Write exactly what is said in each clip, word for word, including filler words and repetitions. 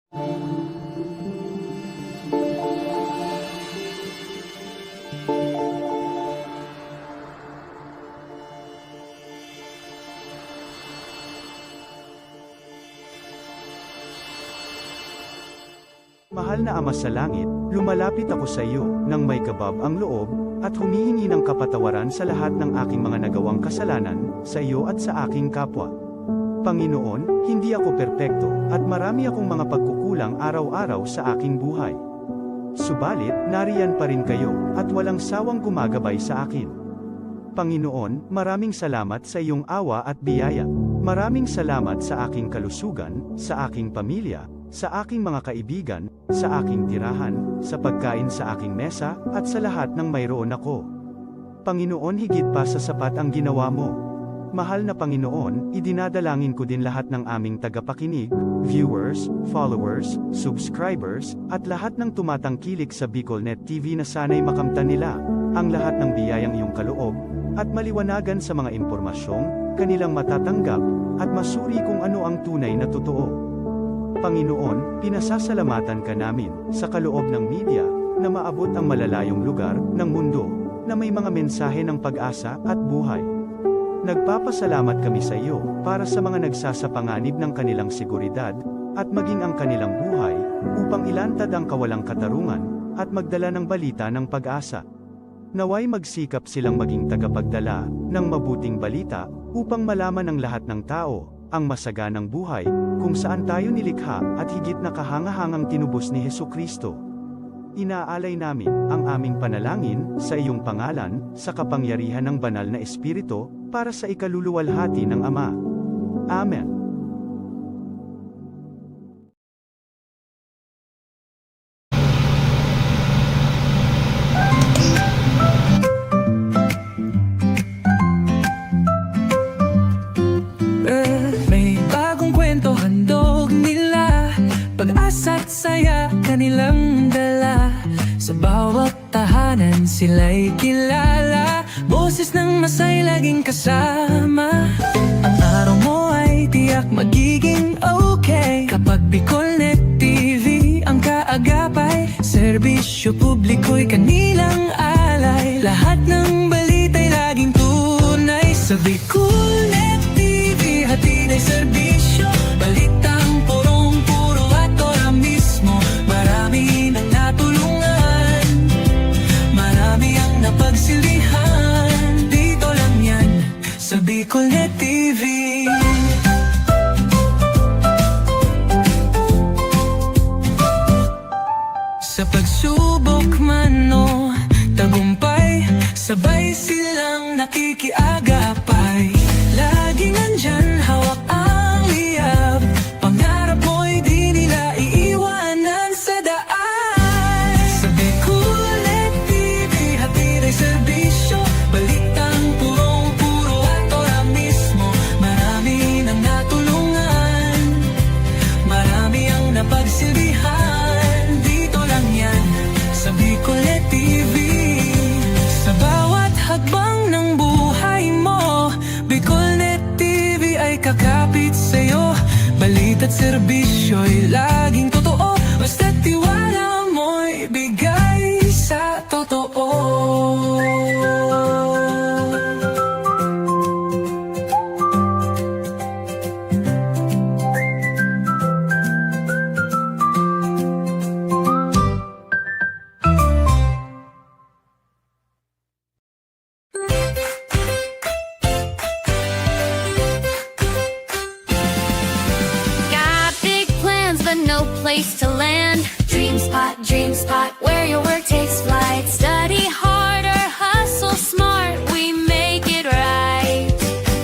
Mahal na Ama sa Langit, lumalapit ako sa iyo nang may kabab ang loob, at humihingi ng kapatawaran sa lahat ng aking mga nagawang kasalanan, sa iyo at sa aking kapwa. Panginoon, hindi ako perpekto, at marami akong mga pagkukulang araw-araw sa aking buhay. Subalit, nariyan pa rin kayo, at walang sawang gumagabay sa akin. Panginoon, maraming salamat sa iyong awa at biyaya. Maraming salamat sa aking kalusugan, sa aking pamilya, sa aking mga kaibigan, sa aking tirahan, sa pagkain sa aking mesa, at sa lahat ng mayroon ako. Panginoon, higit pa sa sapat ang ginawa mo. Mahal na Panginoon, idinadalangin ko din lahat ng aming tagapakinig, viewers, followers, subscribers, at lahat ng tumatangkilik sa BicolNet T V na sana'y makamtan nila ang lahat ng biyayang iyong kaloob, at maliwanagan sa mga impormasyong kanilang matatanggap, at masuri kung ano ang tunay na totoo. Panginoon, pinasasalamatan ka namin sa kaloob ng media na maabot ang malalayong lugar ng mundo na may mga mensahe ng pag-asa at buhay. Nagpapasalamat kami sa iyo para sa mga nagsasapanganib ng kanilang seguridad at maging ang kanilang buhay upang ilantad ang kawalang katarungan at magdala ng balita ng pag-asa. Nawa'y magsikap silang maging tagapagdala ng mabuting balita upang malaman ng lahat ng tao ang masaganang buhay kung saan tayo nilikha at higit na kahangahangang tinubos ni Jesu-Cristo. Inaalay namin ang aming panalangin sa iyong pangalan, sa kapangyarihan ng Banal na Espiritu, para sa ikaluluwalhati ng Ama. Amen. Eh, may bagong kwento handog nila, pag-asa't saya kanilang dala. Sa bawat tahanan sila'y kilala, boses ng masay laging kasama. Ang araw mo ay tiyak magiging okay kapag BicolNet T V ang kaagapay. Serbisyo publiko'y kanilang alay, lahat ng balita'y laging tunay. Sa BicolNet T V, hatid ay serbisyo, balitang purong-puro at ora mismo. Marami nang natulungan, marami ang napagsilbihan. Dito lang yan, sa BicolNet T V. Sa pagsubok man o tagumpay, sabay silang nakikiagapay. Laging nandyan, hawak ang liyab, pangarap mo'y di nila iiwanan sa daan. Sa BicolNet T V, hatid ay serbisyo, balitang purong-puro at ora mismo. Marami nang natulungan, marami ang napagsilbihan. Dito lang yan, sa BicolNet T V. Sa bawat hakbang ng buhay mo, BicolNet T V ay kakapit sa'yo. Balita't serbisyo'y laging totoo, basta't tiwala mo'y bigay sa totoo. Got big plans, but no place to land. DreamSpot, DreamSpot, where your work takes flight. Study hard or hustle smart, we make it right.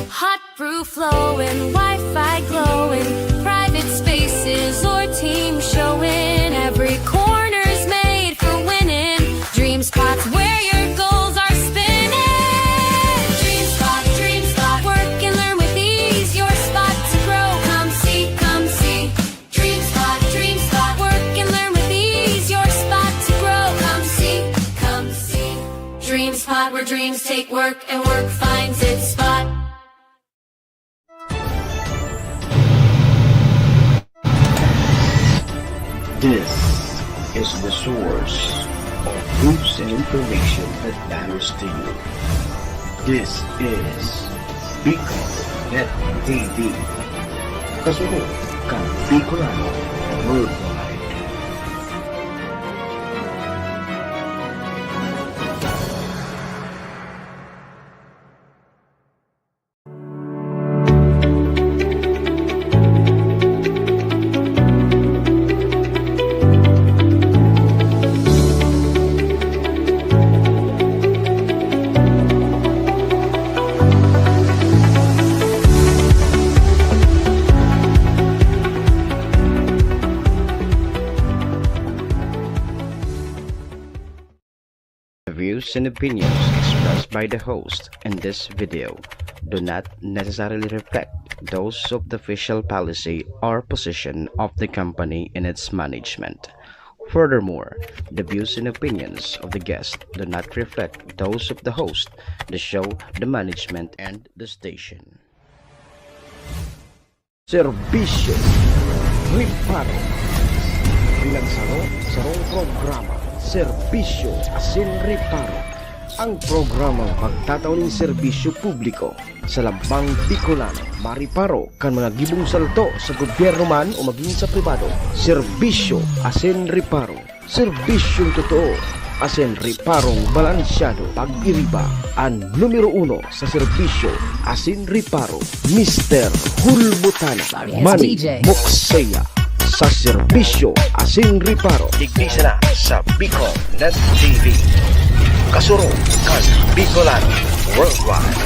Hot brew flowing, Wi-Fi glowing, private spaces or team showing. Every corner's made for winning. DreamSpot's where your goals are spinning. DreamSpot, DreamSpot, work and learn with ease. Your spot to grow. Come see, come see. DreamSpot, DreamSpot, work and learn with ease. Your spot to grow. Come see, come see. DreamSpot, where dreams take work and work finds its spot. This is the source of news and information that matters to you. This is Bicol Net T V. Kasunod kan Bicolano Worldwide. The views and opinions expressed by the host in this video do not necessarily reflect those of the official policy or position of the company and its management. Furthermore, the views and opinions of the guest do not reflect those of the host, the show, the management, and the station. Serbisyo, reparo. Bilang saro, sarong programa, serbisyo asin reparo. Ang programang magtatao nin serbisyo publiko sa lambang Bicolano, mareparo kan mga gibong salto sa gobyerno man o magin sa pribado. Serbisyo asin reparo. Serbisyong totoo asin reparong balansyado. Pag-iriba, an numero uno sa serbisyo asin reparo, Mister Hulbutana, Manny Mokseya, sa serbisyo asin reparo. Digdi sana sa Bicol Net T V. Kasurog kan Bicolano Worldwide.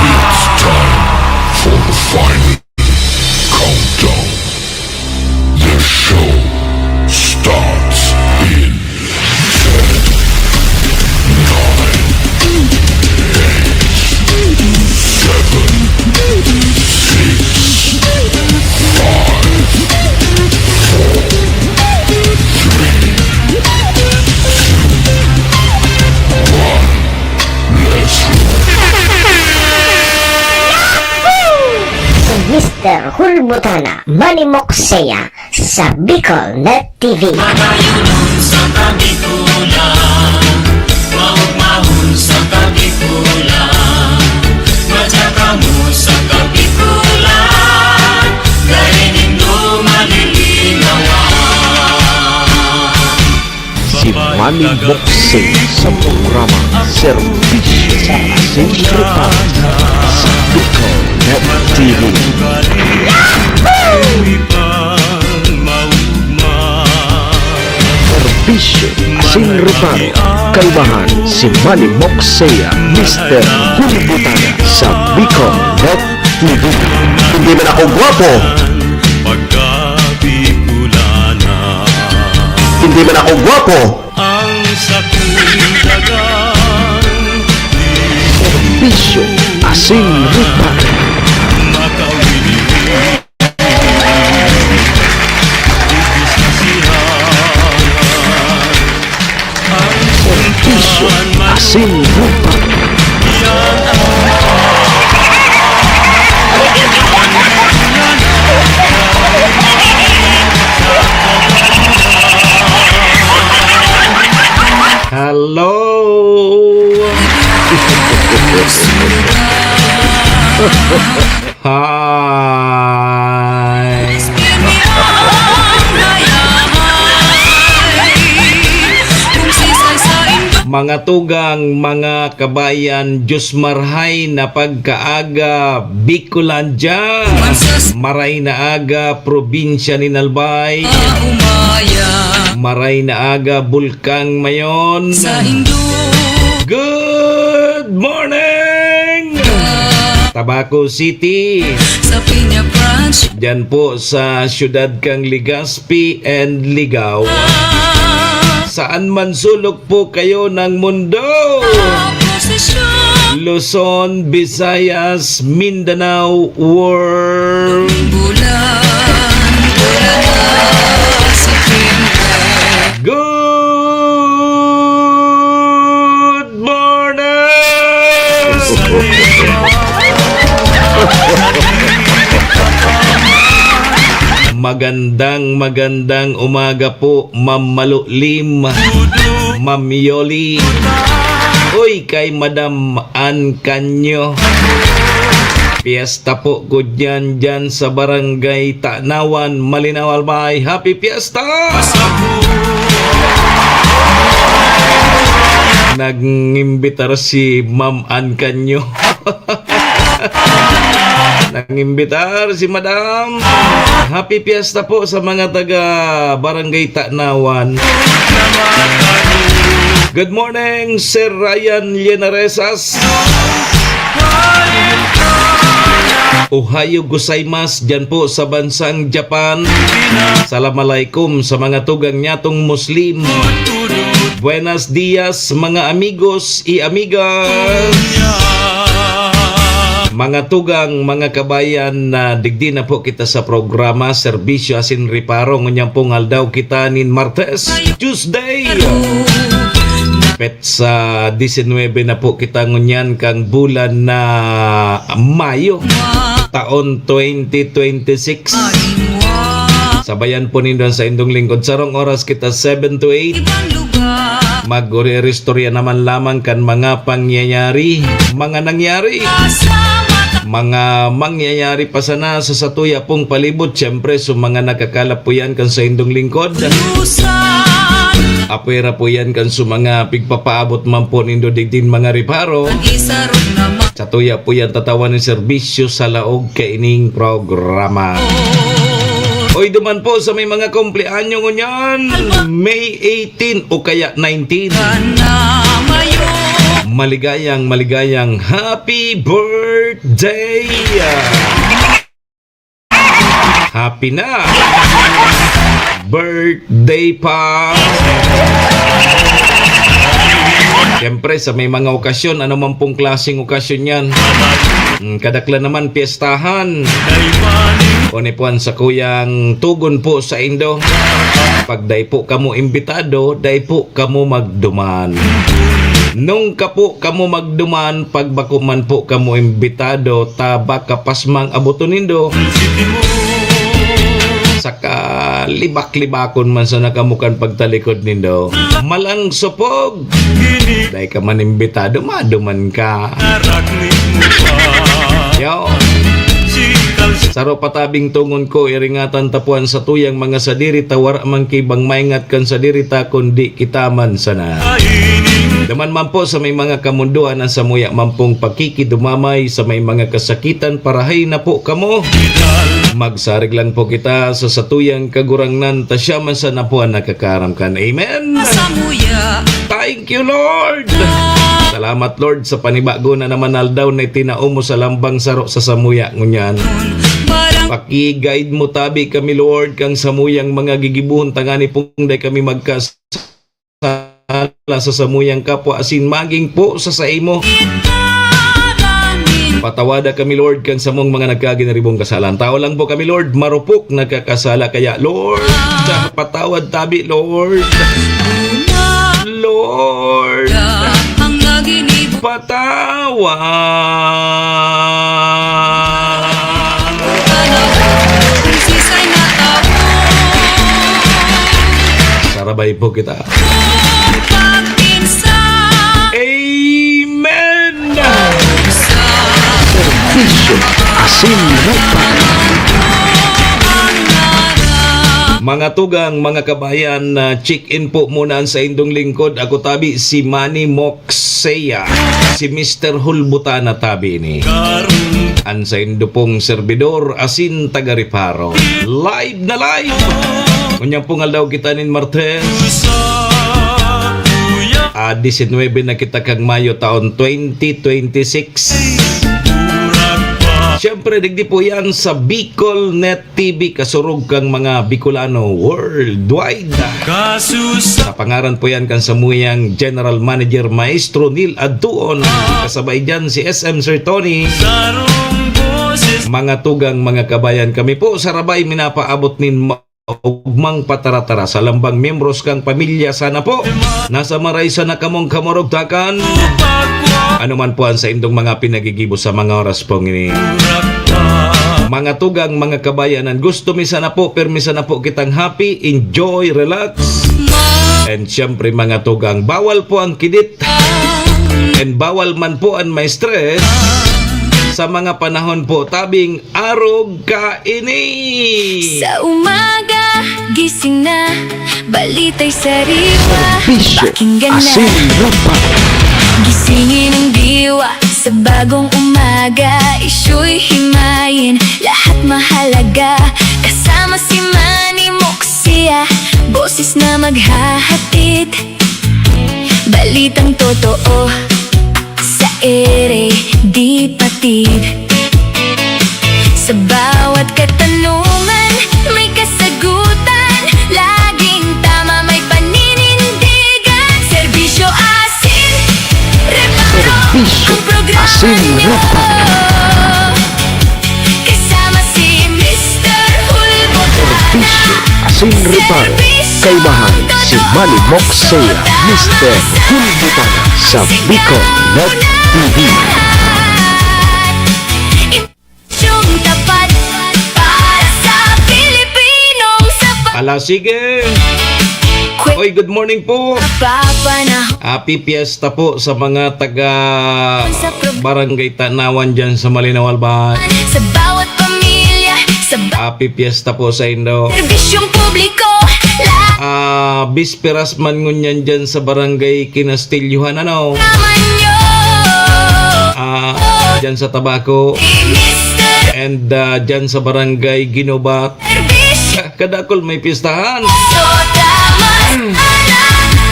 It's time for the final countdown. The show starts in ten, nine, eight, seven, six, five, four, three, two, one. Let's roll. Si Mister Hulbutana, Manny Mokseya, sa Bicol Net T V. Magayunon sa Kabikulan, maugmahon sa Kabikulan, madya kamo sa Kabikulan, dai nindo malilinawan. Si Manny Mokseya sa programa Serbisyo asin Reparo sa Bicol Net T V. Serbisyo asin Reparo, kaibahan si Manny Mokseya, Mister Hulbutana sa Bicol Net T V. Hindi man ako gwapo. Hindi man ako gwapo. Ang sakong dagang Serbisyo asin reparo. Makawili. Serbisyo asin reparo. Hello! Hi! Mga tugang, mga kabayan, Diyos marhay na pagkaaga, Bicolandia! Maray na aga, probinsya nin Albay! Maray na aga, Bulkang Mayon! Good morning! Tabaco City. Sa Peña Branch. Diyan po sa siyudad kang Legazpi and Ligao. Saan man sulok po kayo ng mundo. Ang posisyon. Luzon, Visayas, Mindanao, world. Bulan, bulan na si Trinidad. Good morning! Magandang, magandang umaga po, Ma'am Malulim, Ma'am Yoli. Uy, kay Madam Ann Canyo. Piyesta po ko diyan, diyan sa Barangay Tanawan, Malinao, Albay. Happy Fiesta! Nangimbitar si Ma'am Ann Canyo. Nangimbitar si Madam. Happy Fiesta po sa mga taga Barangay Tanawan. Good morning, Sir Ryan Llenaresas. Ohayo gozaimasu diyan po sa bansang Japan. Salam alaikum sa mga tugang nyatong Muslim. Buenos dias, mga amigos y amigas. Mga tugang, mga kabayan, na digdi na po kita sa programa, Serbisyo asin Reparo. Ngunyan pong aldaw kita nin Martes, Tuesday. Petsa disinwebe na po kita ngunyan kang bulan na Mayo, taon twenty twenty-six. Sabayan po nindo an saindong lingkod. Sarong oras kita, seven to eight. Mag-uri-istorya naman lamang kan mga pangyayari, mga nangyari, mga mangyayari pa sana sa satuya pong palibot. Siyempre, sa mga nakakalap po yan kan saindong lingkod. Apwera po yan kan sa mga pigpapaabot man po nindo digdin mga reparo. Satuya po yan tatawan ng serbisyo sa laog kaining programa. Oy, duman po sa may mga kumpleanyo ngunyan, May eighteen o kaya nineteen. Maligayang, maligayang happy birthday! Happy na! Birthday pa! Siyempre, sa may mga okasyon, ano man pong klaseng okasyon yan, mm, kadaklan naman piyestahan. Uni po an sakuyang tugon po saindo. Pag dai po kamo imbitado, dai po kamo magduman. Nung ka po kamo magduman, pag bako man po kamo imbitado, ta baka pasmang aboton nindo. Saka libak-libakon man sana kamo kan pagtalikod nindo. Malang supog! Dai ka man imbitado, maduman ka. Yo. Saro pa tabing tongon ko, iringatan ta po an satuyang mga sadiri ta wara man ki bang maingat kan sadiri ta, kundi kita man sana. Duman man po sa may mga kamundoan, an samuya man pong pakikidumamay sa may mga kasakitan, parahay na po kamo. Magsarig lang po kita sa satuyang Kagurangnan, ta siya man sana po an nakakaaram kan. Amen. Samuya. Thank you, Lord. Salamat, Lord, sa panibago na naman aldaw na itinao mo sa lambang saro sa samuya ngunyan. Paki-guide mo tabi kami, Lord, kang samuyang mga gigibohon, tangani pong dai kami magkasala sa samuyang kapwa, asin magin po sa saimo. Patawada kami, Lord, kan samong mga nagkaginaribong kasalan. Tao lang po kami, Lord, marupok nagkakasala. Kaya, Lord, patawad tabi, Lord. Lord, patawad. Sarabay po kita. Amen! Serbisyo asin reparo. Mga tugang, mga kabayan, na check-in po muna an saindong lingkod. Ako tabi si Manny Moxea, si Mister Hulbutana tabi ini. An saindo pong serbidor asin taga-reparo. Live na live! Ngunyan pong aldaw kita nin Martes. Ah, disinwebe na kita kang Mayo taon twenty twenty-six. Siyempre, digdi po yan sa Bicol Net T V, kasurog kang mga Bicolano worldwide. Sa pangaran po yan kan samuyang General Manager Maestro Neil Adtuon. Kasabay dyan si S M Sir Tony. Mga tugang, mga kabayan, kami po sa Rabay minapaabot nin ma-, ugmang pataratara sa lambang miyembros kang pamilya. Sana po nasa maray sana kamong kamurugtakan. Ano man po ang saindong mga pinagigibo sa mga oras pong ini. Mga tugang, mga kabayanan, gusto mi sana po, pirmi sana po kitang happy, enjoy, relax. And siyempre, mga tugang, bawal po ang kidit. And bawal man po ang ma-stress sa mga panahon po tabing arog kaini. Sa umaga, gising na, balita'y sariwa. Bisyo, pakinggan na. Asin, rapa. Gisingin ang diwa sa bagong umaga. Isyu'y himayin, lahat mahalaga. Kasama si Manny Moxia, boses na maghahatid. Balitang totoo sa ere di patid. Sa bawat katanungan, may kasagutan. Laging tama, may paninindigan. Serbisyo asin, reparo. Serbisyo ang programa asin, niyo. Reparo. Kasama si Mister Hulbotana. Serbisyo asin, reparo. Serbisyo. Kaibahan si Manny Moxia, Mister Hulbotana sa Bicol Net T V. Yung tapat para sa Pilipinong sapat. Ala, sige. Oy, good morning po. Papanahon. Happy Fiesta po sa mga taga Barangay Tanawan dyan sa Malinaw, Albay. Sa bawat pamilya, sa ba- Happy Fiesta po sa indo. Serbisyong publiko, la- Ah, bisperas man ngunyan dyan sa Barangay Kinastilyohan, ano? Naman nyo. Ah, dyan sa Tabaco. Si Mister. And, ah, dyan sa Barangay Ginobat. Serbisyong Kadakol may pistahan. So, tama, ala,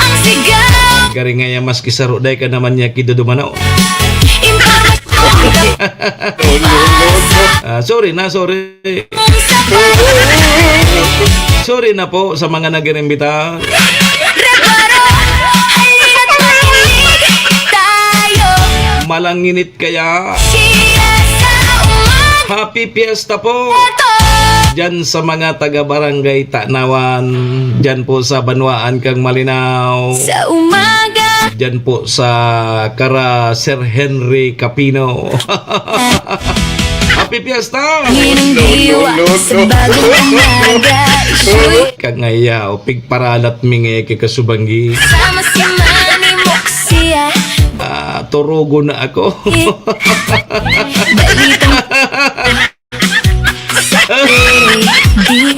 ang sigaw. Gari nga yan, maski saro, dai ka naman niya kidudumano. Impormasyon. Ah, sorry na, sorry. Sorry na po sa mga nag-iimbita. Reparo, halina't makinig tayo. Malanginit kaya. Siya sa umaga. Happy Fiesta po. Ito. Diyan sa mga taga Barangay Tanawan, diyan po sa Banwaan kang Malinao. Sa umaga. Diyan po sa kara Sir Henry Capino. Happy Fiesta! Ninong diwa sa bagong umaga. Isyu'y Kangaya, o pigparalat mi ngaya ki kasubanggi. Sama si Manny Moxia. Ah, turugo na ako. Balitang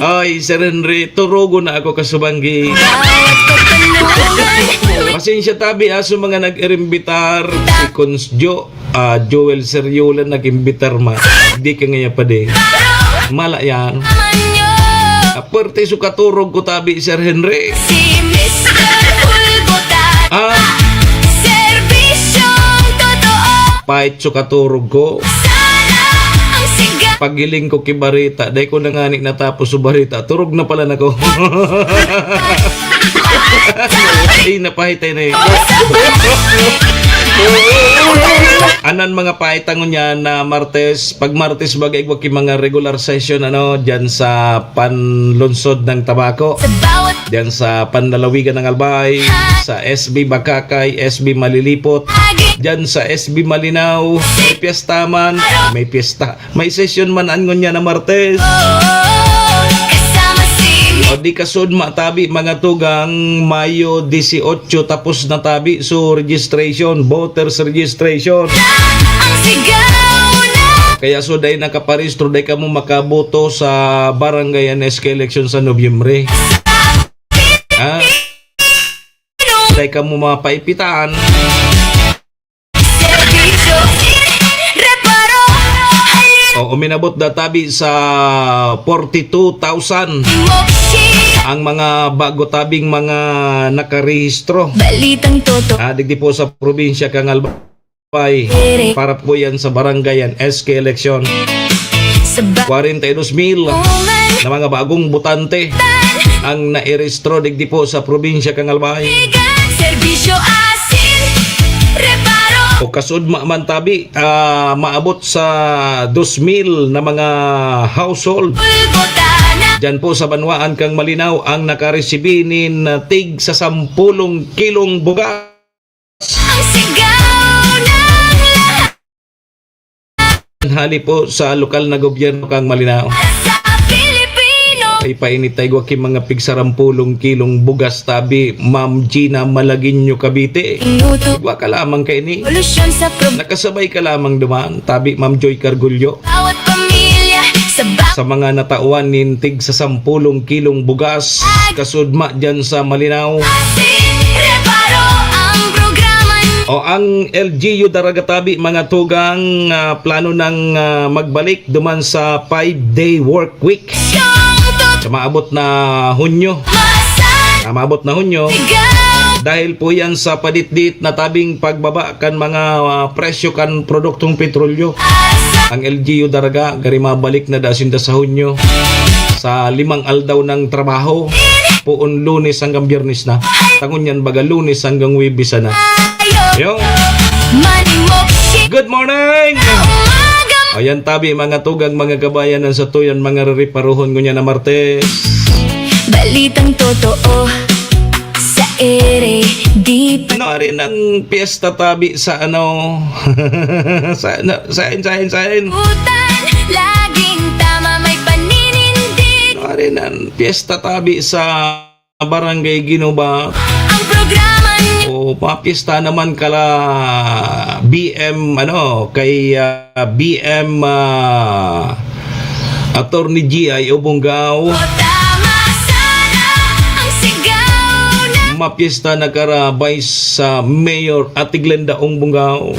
Oy, Sir Henry, turugo na ako kasubanggi. Pasensya tabi, ah, sa mga nag-irimbitar. Si Cons Jo, ah, Joel Seriola nag-imbitar man. Di ka ngaya pa di. Mala yan. Ah, puwerte so katurog ko tabi, Sir Henry. Si Mister Hulgutan. Ah. Serbisyong totoo. Pait so katurog ko. Sana ang siga. Paghiling ko ki barita, dai ko na ngani natapos so barita. Turog na pala na ko. Ay, napahitay na yun. Anan mga pahita ngunyan na Martes. Pag Martes, baga igwa ki mga regular session, ano, dyan sa panlungsod ng Tabaco. Sa bawat Dyan sa panlalawigan ng Albay, sa S B Bacacay, S B Malilipot, dyan sa S B Malinao, may piyesta man, may piyesta, may session man an ngunyan na Martes. Kasama si O di kasud matabi, mga tugang, Mayo dieciocho, tapos na tabi. So, registration, voters registration. Ang sigaw na. Kaya so, dai nakaparehistro, dai kamo makaboto sa barangay and S K election sa Nobyembre. Ha? Dai kamo mapaipitan. Serbisyo, reparo, halin. O, uminabot na tabi sa forty-two thousand Moxia. Ang mga bago tabing mga nakarehistro. Balitang totoo. Ah, digdi po sa probinsya kang Alba- Albay. Para po yan sa barangay and S K election. Kwarenta y dos mil na mga bagong botante ang nairehistro digdi po sa probinsya kan Albay. Serbisyo asin, reparo. O kasudma man tabi, ah, maabot sa dos mil na mga household. Diyan po sa banwaan kang Malinao ang nakaresibi nin, ah, tig sa sampulong kilong bugas. Ang sigaw ng lahat. Hali po sa lokal na gobyerno kang Malinao. Sa Pilipino. Ay, painit tayo, gwa ki mga pigsarampulong kilong bugas tabi, Ma'am Gina Malagueño, Cavite. Minuto. Igwa ka lamang kaini. Solusyon sa prob- Nakasabay ka lamang duman, tabi, Ma'am Joy Cargullo. Bawat pamilya, sa ba- Sa mga natawan nin tig sa sampulong kilong bugas, kasudma dyan sa Malinao. Asin, reparo ang programa. O ang L G U Daraga tabi, mga tugang, ah, plano nang, ah, magbalik duman sa five-day work week. Sa maabot na Hunyo. Ah, maabot na Hunyo. Dahil po yan sa paditdit na tabing pagbaba kan mga, ah, presyo kan produktong petrolyo. Ang L G U Daraga, gari mabalik na da sinda sa Hunyo. Sa limang aldaw ng trabaho, poon Lunes hanggang Biyernes na. Tangon yan, baga Lunes hanggang Huwebes sana. Yo. Good morning! Ayan tabi, mga tugang, mga kabayan, ang satuyan, mga rereparohon ngunyan na Martes. Balitang totoo sa ere, di pa- Nari ng piyesta tabi sa ano, sa, na, sain, sain, sain. Utan, laging tama, may paninindig. Nari ng piyesta tabi sa Barangay Ginuba. Ang programa niya. O, mapiyesta naman kala B M, ano, kay, ah, B M, ah, Attorney G I Obongao. O, tama sana ang sigaw na. Mapiyesta na kara Vice, ah, Mayor Ate Glenda Obongao.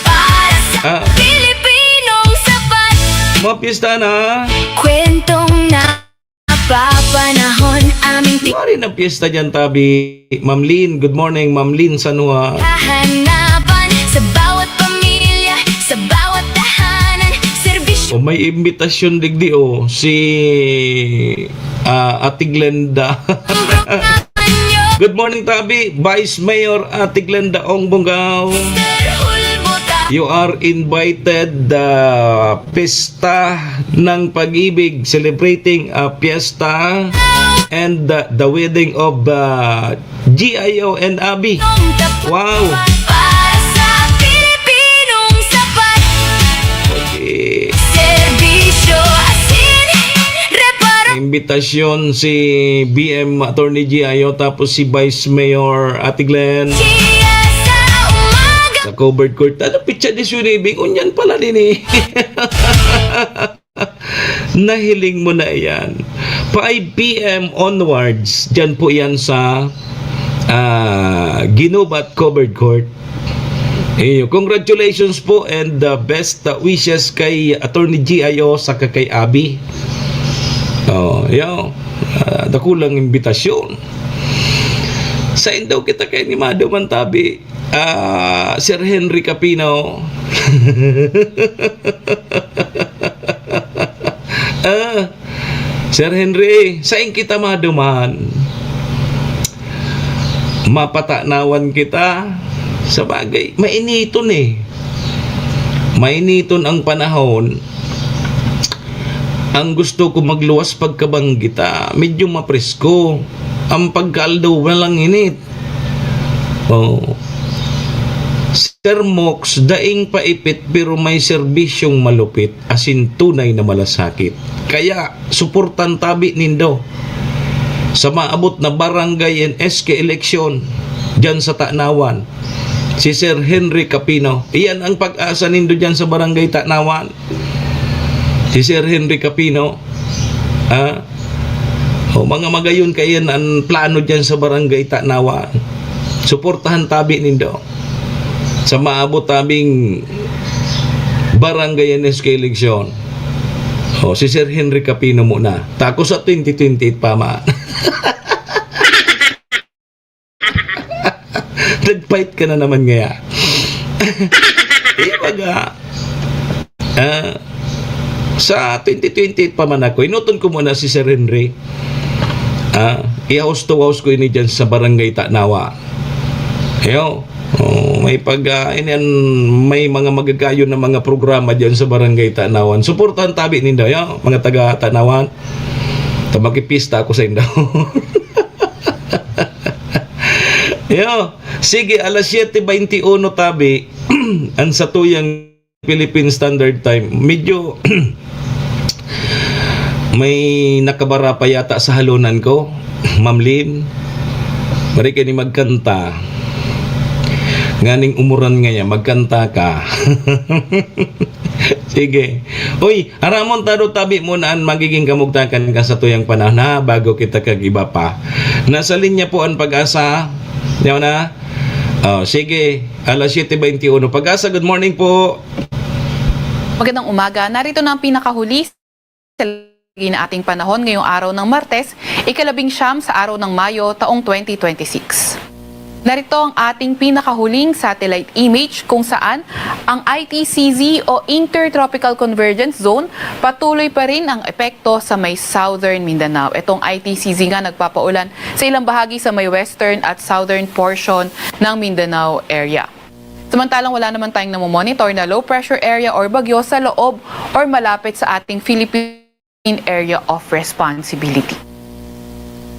Para sa Ah. Pilipinong sapat. Mapiyesta na. Kwentong na Papanahon aming ti- Wari na piyesta dyan, tabi. Ma'am Lynn, good morning, Ma'am Lynn Sanua. Kahanapan sa bawat pamilya, sa bawat tahanan, serbisyo. O, may imbitasyon digdi, o, si, ah, Ate Glenda. Ang programa nyo. Good morning, tabi. Vice Mayor Ate Glenda Ong Bongao. Mister Hulbota. You are invited, ah, pista ng pag-ibig, celebrating a fiesta and the, the wedding of, uh, G I O and Abby. Wow! Para sa Pilipinong sapat. Okay. Serbisyo asin, reparo. Imbitasyon si B M Attorney G I O, tapos si Vice Mayor Ate Glenn. G S sa umaga. Sa covered court. Ano, pitsa disyonebe? Ngunyan pala din eh. Nahiling mo na iyan. Five P M onwards, dyan po yan sa, ah, Ginubat Covered Court. Iyo, congratulations po and the best, uh, wishes kay Attorney G I O saka kay Abby. Oh, yo, ah, dakulang imbitasyon. Sain daw kita kay ni Mado Mantabi. Ah, Sir Henry Capino. Ah, Sir Henry, sain kita maduman? Mapatanawan kita. Sabagay, mainiton eh. Mainiton ang panahon. Ang gusto ko magluwas pagkabanggita, medyo mapresko. Ang pagkaaldaw, walang init. Oh. Sir Mox, daing paipit pero may serbisyong malupit, asin tunay na malasakit. Kaya, suportan tabi nindo sa maabot na barangay and S K election dyan sa Tanawan. Si Sir Henry Capino. Iyan ang pag-asa nindo dyan sa barangay Tanawan. Si Sir Henry Capino, ha? O, mga magayon kayan an plano diyan sa Barangay Tanawan. Suportahan tabi nindo sa maabot tabing barangay and S K eleksyon. O, si Sir Henry Capino muna. Tako sa twenty twenty-eight pa man. Nag-fight ka na naman ngaya. Taga, ah, sa twenty twenty pa man ako, inuton ko muna si Sir Henry. Ah, i-house to house ko ini dyan sa Barangay Tanawa. Ayo, oh, may pag, ah, ini an, may mga magagayon na mga programa dyan sa Barangay Tanawan. Suportahan tabi nindo, yo, mga taga Tanawan. Ta makipista ako sa indo. Yo, sige, alas siyete baynti uno tabi, an satuyang Philippine Standard Time. Medyo may nakabara pa yata sa halonan ko, Ma'am Lynn. Bari ka ni magkanta. Nganing umuran ngaya, magkanta ka. Sige. Uy, aramon ta do tabi mo na an magiging kamugtakan kan satuyang panahon, ha, bago kita kag iba pa. Nasa linya po an Pag-asa. Yaw na. Oh, sige. Alas siyete baynti uno. Pag-asa, good morning po. Magandang umaga. Narito na ang pinakahuli sa lagay na ating panahon ngayong araw ng Martes, ikalabing siyam sa araw ng Mayo, taong twenty twenty-six. Narito ang ating pinakahuling satellite image kung saan ang I T C Z o Intertropical Convergence Zone patuloy pa rin ang epekto sa may Southern Mindanao. Itong I T C Z nga nagpapaulan sa ilang bahagi sa may western at southern portion ng Mindanao area. Samantalang wala naman tayong namomonitor na low pressure area or bagyo sa loob or malapit sa ating Philippine Area of Responsibility.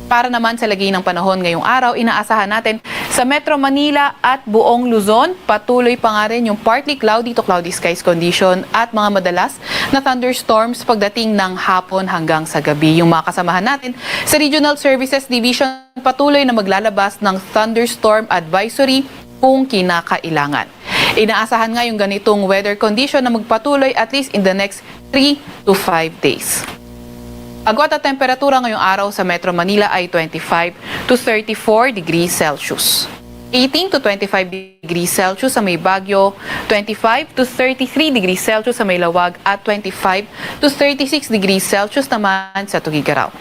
Para naman sa lagay ng panahon ngayong araw, inaasahan natin sa Metro Manila at buong Luzon, patuloy pa nga rin yung partly cloudy to cloudy skies condition at mga madalas na thunderstorms pagdating ng hapon hanggang sa gabi. Yung mga kasamahan natin sa Regional Services Division, patuloy na maglalabas ng thunderstorm advisory kung kinakailangan. Inaasahan nga yung ganitong weather condition na magpatuloy at least in the next three to five days. Agwat at temperatura ngayong araw sa Metro Manila ay twenty-five to thirty-four degrees Celsius. Eighteen to twenty-five degrees Celsius sa may Baguio, twenty-five to thirty-three degrees Celsius sa may Laoag at twenty-five to thirty-six degrees Celsius naman sa Tuguegarao.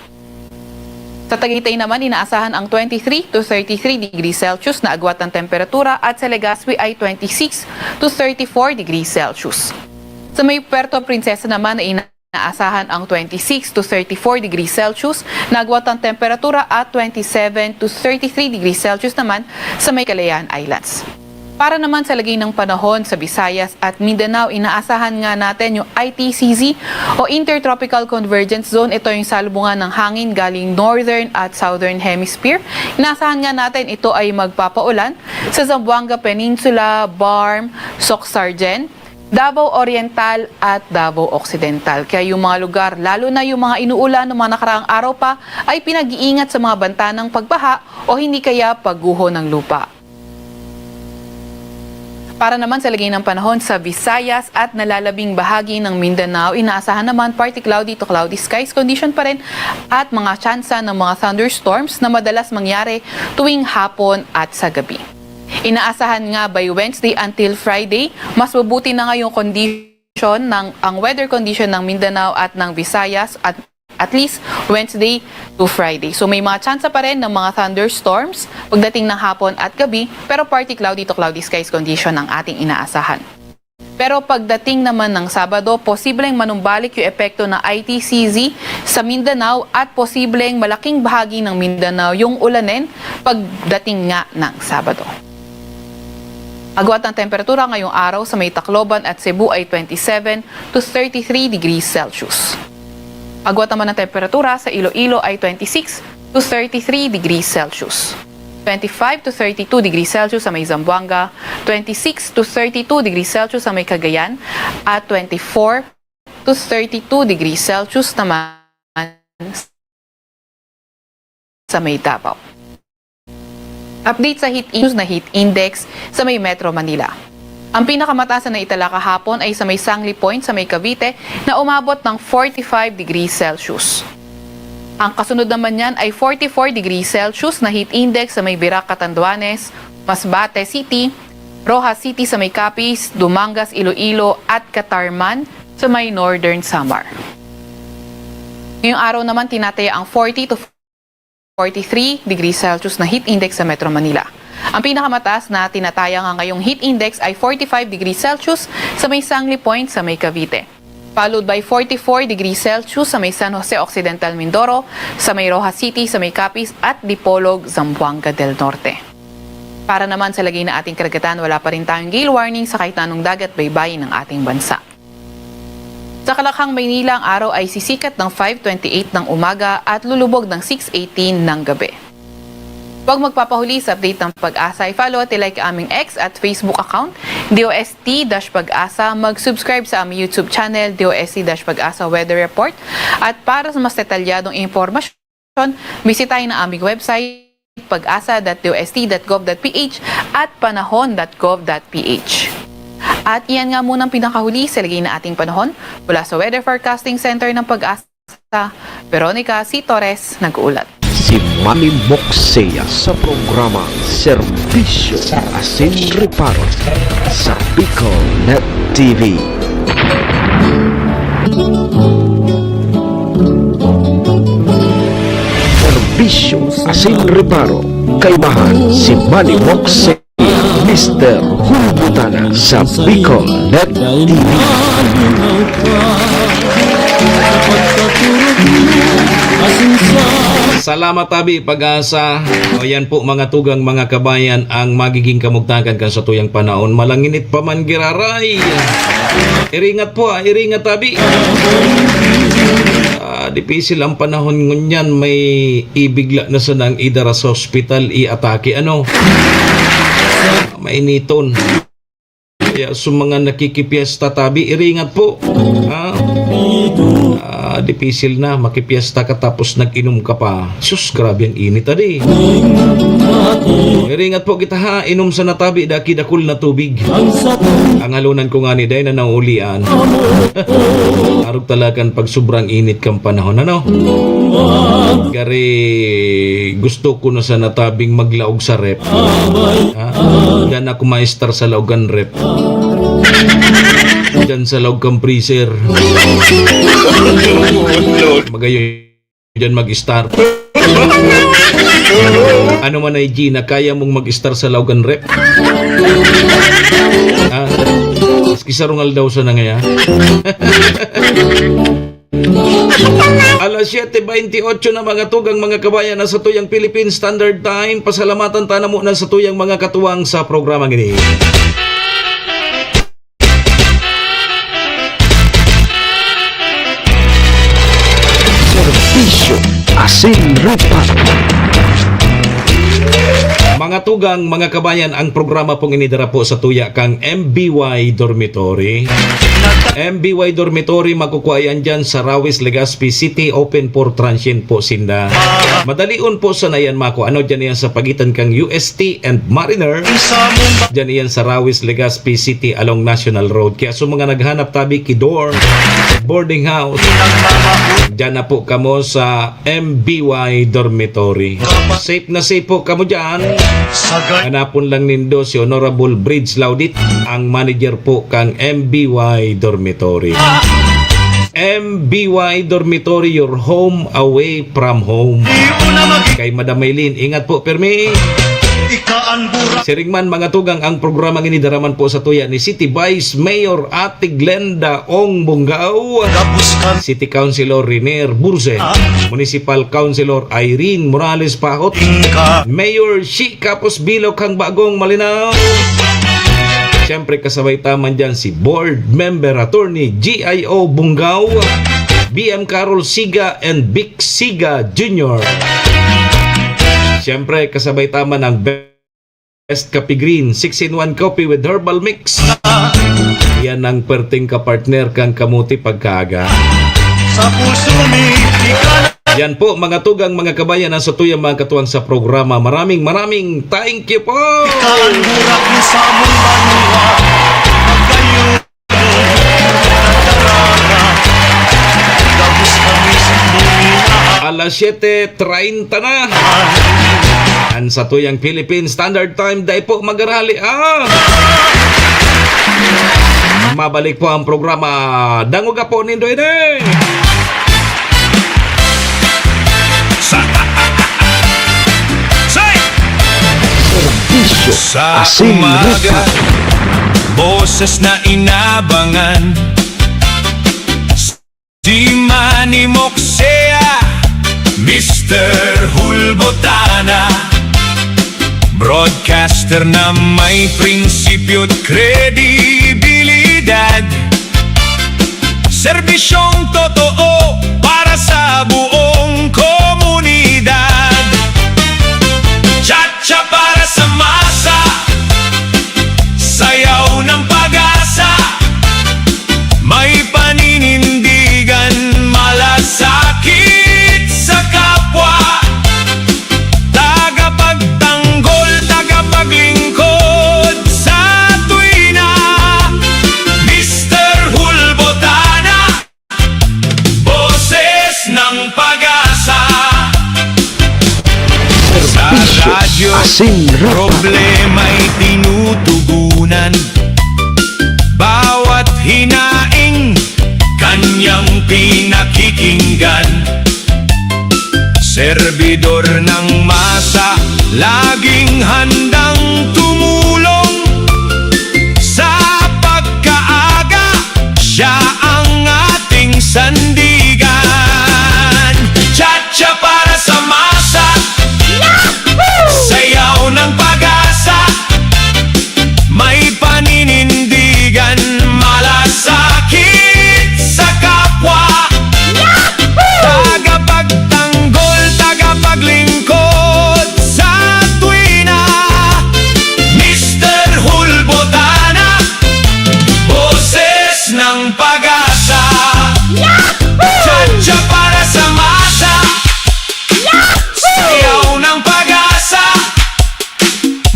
Sa Tagaytay naman, inaasahan ang twenty-three to thirty-three degrees Celsius na agwat ng temperatura at sa Legazpi ay twenty-six to thirty-four degrees Celsius. Sa may Puerto Princesa naman ay inaasahan ang twenty-six to thirty-four degrees Celsius na agwat ng temperatura at twenty-seven to thirty-three degrees Celsius naman sa may Kalayaan Islands. Para naman sa lagay ng panahon sa Visayas at Mindanao, inaasahan nga natin yung I T C Z o Intertropical Convergence Zone. Ito yung salubungan ng hangin galing Northern at Southern Hemisphere. Inaasahan nga natin ito ay magpapaulan sa Zamboanga Peninsula, Barm, Socsargen, Davao Oriental at Davao Occidental. Kaya yung mga lugar, lalo na yung mga inuulan ng mga nakaraang araw pa, ay pinag-iingat sa mga banta ng pagbaha o hindi kaya pagguho ng lupa. Para naman sa lagay ng panahon sa Visayas at nalalabing bahagi ng Mindanao, inaasahan naman partly cloudy to cloudy skies condition pa rin at mga tsansa ng mga thunderstorms na madalas mangyari tuwing hapon at sa gabi. Inaasahan nga by Wednesday until Friday, mas mabuti na nga yung condition ng, ang weather condition ng Mindanao at ng Visayas at at least Wednesday to Friday. So may mga tsansa pa rin ng mga thunderstorms pagdating ng hapon at gabi, pero partly cloudy to cloudy skies condition ang ating inaasahan. Pero pagdating naman ng Sabado, posibleng manumbalik yung epekto ng I T C Z sa Mindanao at posibleng malaking bahagi ng Mindanao yung ulanin pagdating nga ng Sabado. Agwat ng temperatura ngayong araw sa may Tacloban at Cebu ay twenty-seven to thirty-three degrees Celsius. Agwat naman ng temperatura sa Iloilo ay twenty-six to thirty-three degrees Celsius. Twenty-five to thirty-two degrees Celsius sa may Zamboanga, twenty-six to thirty-two degrees Celsius sa may Cagayan, at twenty-four to thirty-two degrees Celsius naman sa may Davao. Update sa heat index na heat index sa may Metro Manila. Ang pinakamataas na naitala kahapon ay sa may Sangli Point sa may Cavite na umabot ng forty-five degrees Celsius. Ang kasunod naman niyan ay forty-four degrees Celsius na heat index sa may Virac, Catanduanes, Masbate City, Roxas City sa may Capiz, Dumangas, Iloilo at Catarman sa may Northern Samar. Ngayong araw naman, tinataya ang forty to forty-three degrees Celsius na heat index sa Metro Manila. Ang pinakamataas na tinatayang ngayong heat index ay forty-five degrees Celsius sa may Sangli Point sa may Cavite. Followed by forty-four degrees Celsius sa may San Jose Occidental, Mindoro, sa may Roxas City, sa may Capiz at Dipolog, Zamboanga del Norte. Para naman sa lagay ng ating karagatan, wala pa rin tayong gale warning sa kahit anong dagat baybayin ng ating bansa. Sa Kalakhang, Maynila, ang araw ay sisikat ng five twenty-eight ng umaga at lulubog ng six eighteen ng gabi. Huwag magpapahuli sa update ng Pag-asa. I-follow at i-like ang aming X at Facebook account, D O S T dash Pag-asa. Mag-subscribe sa aming YouTube channel, D O S T dash Pag-asa Weather Report. At para sa mas detalyadong impormasyon, bisitahin ang aming website, pag-asa dot D O S T dot gov dot P H at panahon dot gov dot P H. At iyan nga munang pinakahuli sa lagay na ating panahon mula sa Weather Forecasting Center ng Pag-asa. Veronica C. Torres nag-uulat. Si Manny Moxea sa programang Serbisyo Asin Reparo sa Bicol Net T V. Serbisyo Asin Reparo, kaimahan si Manny Moxea. Mister Hulbutana sa Bicol Net T V. Salamat, tabi, Pag-asa. O, yan po, mga tugang, mga kabayan, ang magiging kamugtakan kan satuyang panahon. Malanginit pa man giraray. Iringat po, ah, iringat, tabi. Ah, dipisil ang panahon ngunyan, may ibigla na sanang idara sa ospital, iatake, ano? Mainiton. Kaya sa mga nakikipiesta, tabi, iringat po. Ha? Ah, dipisil na, makipiesta ka tapos nag-inom ka pa. Sus, grabe ang init, adi. Iringat po kita, ha, inom sa natabi, daki dakul na tubig. Ang halunan ko ngani, dai na naulian. Arog talaga kan pag sobrang init kan panahon, ano? Gari, gusto ko na sa natabing maglaog sa ref. Ha? Diyan ako maestar sa laog kan ref. Diyan sa laog kan freezer. Magayon diyan mag-star. Ano man ay, Gina, kaya mong mag-star sa laog kan ref? Ah, maski sarong aldaw sana ngaya. Alas siyete beintiotso na, mga tugang, mga kabayan, na satuyang Philippine Standard Time. Pasalamatan ta na muna satuyang mga katuwang sa programang ini. Serbisyo asin reparo. Mga tugang, mga kabayan, ang programa pong inidara po sa tuya kang M B Y Dormitory. M B Y Dormitory, makukua yan dyan sa Rawis, Legazpi City, open for transient po sinda. Madalion po sana yan makua, ano, dyan yan sa pagitan kang U S T and Mariner. Dyan yan sa Rawis, Legazpi City, along National Road. Kaya sa mga naghanap tabi ki dorm, boarding house, dyan na po kamo sa M B Y Dormitory. Safe na safe po kamo dyan. Hanapon lang nindo si Honorable Bridge Laudit, ang manager po kang M B Y Dormitory. M B Y Dormitory, your home away from home. Kay Madam Maylin, ingat po, permi. Siring man, mga tugang, ang programang ini daraman po sa tuya ni City Vice Mayor Ate Glenda Ong Bungao, City Councilor Renier Burse, Municipal Councilor Irene Morales Pahot, Mayor Shi Kapos Bilok kang Bagong Malinao. Siyempre, kasabay ta man dyan si Board Member Attorney G I O Bungao, B M Carol Siga, and Vic Siga Junior. Siyempre, kasabay ta man ang Best Coffee Green, six-in-one coffee with herbal mix. Yan ang perting kapartner kang kamuti pagkaaga. Sa puso mi, ika na. Yan po, mga tugang, mga kabayan, ang satuyang mga katuwang sa programa. Maraming, maraming thank you po! Ika ang burak ni samong banwa. Pagkayo. Alas siyete treinta na. An satuyang Philippine Standard Time, dai po magarali, ah! Mabalik po ang programa. Dangoga po nindo ini! Sa, say! Serbisyo, sa asin umaga, lupa, boses na inabangan. Si Manny Moksea, Mister Hulbotana, broadcaster na may prinsipyo at kredibilidad. Serbisyong totoo para sa buong komunidad. Cha-cha para sa masa, sayaw ng pag-asa. May paninindigan, malasakit sa kapwa. Tagapagtanggol, tagapaglingkod sa tuwina. Mister Hulbotana, boses ng pag-asa. Sa serbisyo, radyo, asin lupa, problema'y tinutugunan. Bawat hinaing kanyang pinakikinggan. Serbidor ng masa, laging handang tumulong. Sa pagkaaga, siya ang ating sandigan. Cha-cha para sa masa, sayaw ng pag-asa. May paninindigan, malasakit sa kapwa. Tagapagtanggol, tagapaglingkod sa tuwina. Mister Hulbotana, boses ng pag-asa. Cha-cha para sa masa, sayaw ng pag-asa.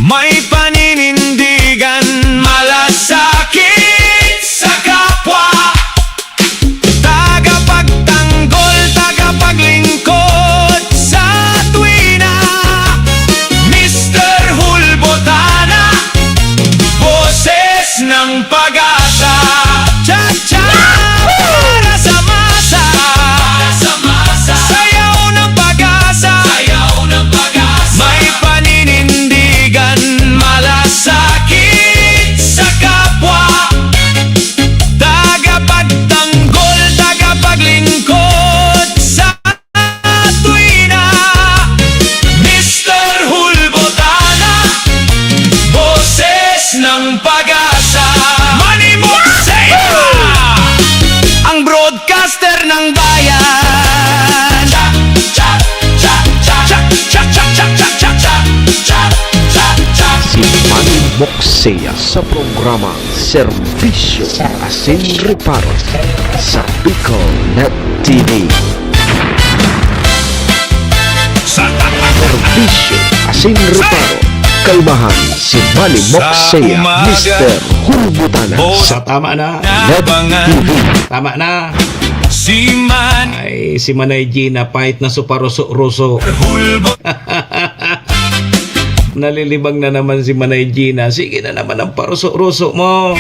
May paninindigan, malasakit sa kapwa. Tagapagtanggol, tagapaglingkod sa tuwina. Mister Hulbotana, boses ng pag-asa. Cha-cha para sa masa. Sayaw ng pag-asa. May paninindigan, malasakit sa kapwa. Tagapagtanggol, tagapaglingkod sa tuwina. Mister Hulbotana, boses ng pag-asa. Manny Moksea, ang broadcaster ng bayan. Cha, cha, cha. Si Manny Moksea sa programa Serbisyo asin Reparo sa Bicol Net T V. Serbisyo asin Reparo, kaimahan si Manny Moksea, Mister Hulbotana. Sa tama na. Net T V. Tama na. Si Man- Ay, si Manay Gina, pait na suparoso-roso. Nalilibang na naman si Manay Gina. Sige na naman ang paruso-ruso mo.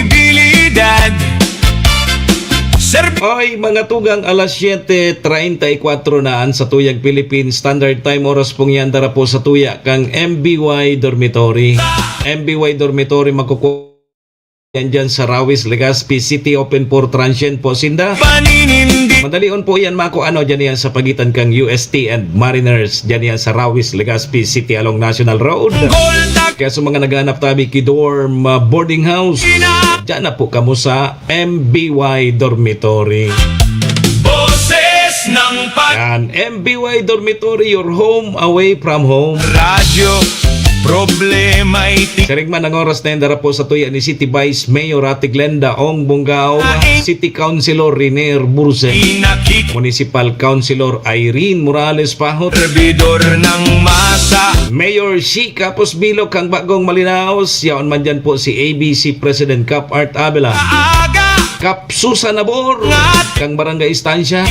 Oy, mga tugang, alas siyete treinta y cuatro na an satuyang Philippine Standard Time. Oras pong yan, dara po satuya kang M B Y Dormitory. M B Y Dormitory, makuku- yan dyan sa Rawis, Legazpi City, open for transient po sinda. Paninindi. Madalion po yan, mako ano, dyan yan sa pagitan kang U S T and Mariners, dyan yan sa Rawis, Legazpi City along National Road. Kaya sa mga naghahanap tabi ki dorm, ah, boarding house, dyan na po kamo sa M B Y Dormitory. Boses ng pag- Yan, M B Y Dormitory, your home away from home. Radyo, problema iti- Siring man ang oras na yan, dara po satuya ni City Vice Mayor Ate Glenda Ong Bongao, City Councilor Renier Bursen, Municipal Councilor Irene Morales Pahot, Servidor ng Masa, Mayor Shi Capos Bilo kang Bagong Malinao, yaon man dyan po si A B C President Cap Art Abela, Kap Susan Nabor, kang Barangay Estancia,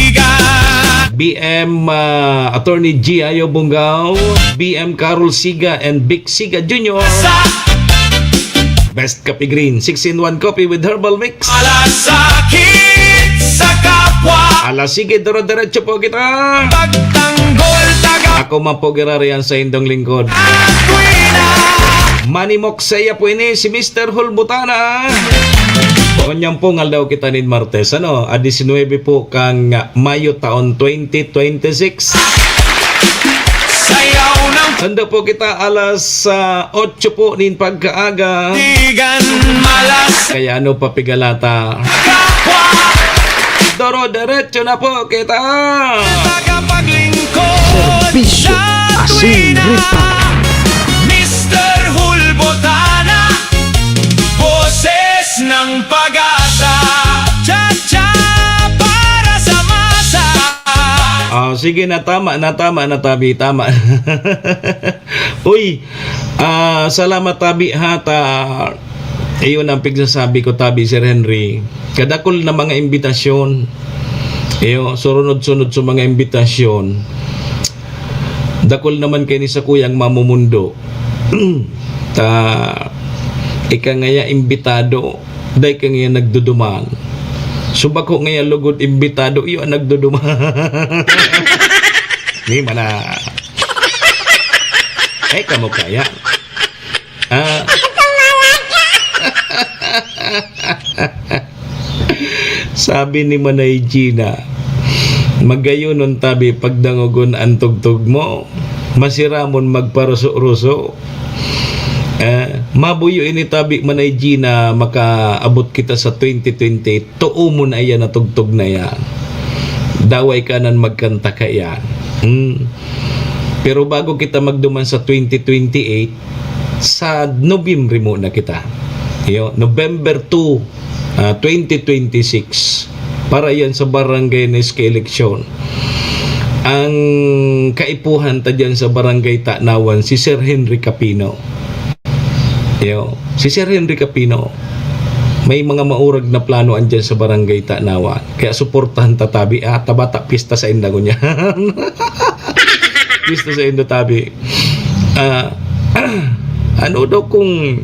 B M, ah, Attorney G I O Bongao, B M Carol Siga and Vic Siga Junior. Best Coffee Green, six-in-one coffee with herbal mix. Malasakit sa kapwa. Ala, sige, dire-diretso po kita. Pagtanggol, taga- Ako man po, girarihan sa indong lingkod. Ako'y na- Manimok saya po ini si Mister Hulbutana. Ngunyan po, ngalaw kita nin Martes, ano, a diecinuebe po kang Mayo taon twenty twenty-six. Sayaw ng Sando po kita alas, ah, otso po nin pagkaaga. Tigan malas. Kaya ano pa pigalata? Kapwa. Doro-derecho na po kita. Tagapaglingkod Serbisyo sa Asin tuwina. Ripa. Mister Hulbotana, boses ng pag-asa. Cha-cha para sa masa. Ah, sige na, tama na, tama na, tabi, tama. Uy, ah, salamat, tabi, ha, ta, iyon ang pigsasabi ko, tabi, Sir Henry. Kadakol na mga imbitasyon. Iyo, surunod-sunod sa mga imbitasyon. Dakol naman kay ni sakuyang mamumundo. Ta, ika ngaya imbitado, dai ka ngaya nagduduman. Subako ngaya lugod imbitado, iyo ang nagduduman. Ni mana. Eh, kamo kaya? Ah. Sabi ni Manay Gina, "Magayonon tabi pagdangogon an tugtog mo, masiramon magparuso-ruso." Eh, mabuyo ini tabi, Manay Gina, makaabot kita sa twenty twenty-eight. Too mo na iyan na tugtog na yan. Daway ka nan magkanta ka yan. Hmm. Pero bago kita magduman sa twenty twenty-eight, sa Nobyembre muna kita. Yo, November two, ah, twenty twenty-six. Para yan sa barangay na iska eleksyon. Ang kaipuhan ta dyan sa barangay Tanawan, si Sir Henry Capino. Yo, si Sir Henry Capino, may mga maurag na plano andyan sa barangay Tanawan. Kaya suportahan ta tabi, ah, tabata pista sa inda ngunyan. Pista sa inda tabi. Ah, ano daw kung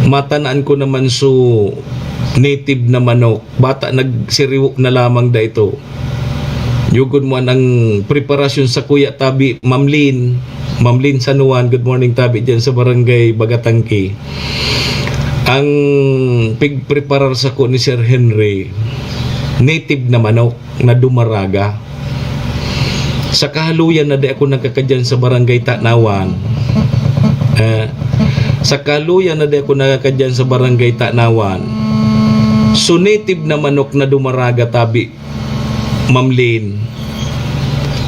matanaan ko naman su native na manok, bata nagsiriwo na lamang da ito. Yugod mo ang preparasyon sa kuya tabi, Ma'am Lynn. Ma'am Lynn San Juan, good morning tabi dyan sa barangay Bagatangki. Ang pigpreparar sako ni Sir Henry, native na manok na dumaraga. Sa kahaluyan na di ako nakakadyan sa barangay Tanawan. Eh, sa kahaluyan na di ako nakakadyan sa barangay Tanawan. So, native na manok na dumaraga tabi, Ma'am Lynn.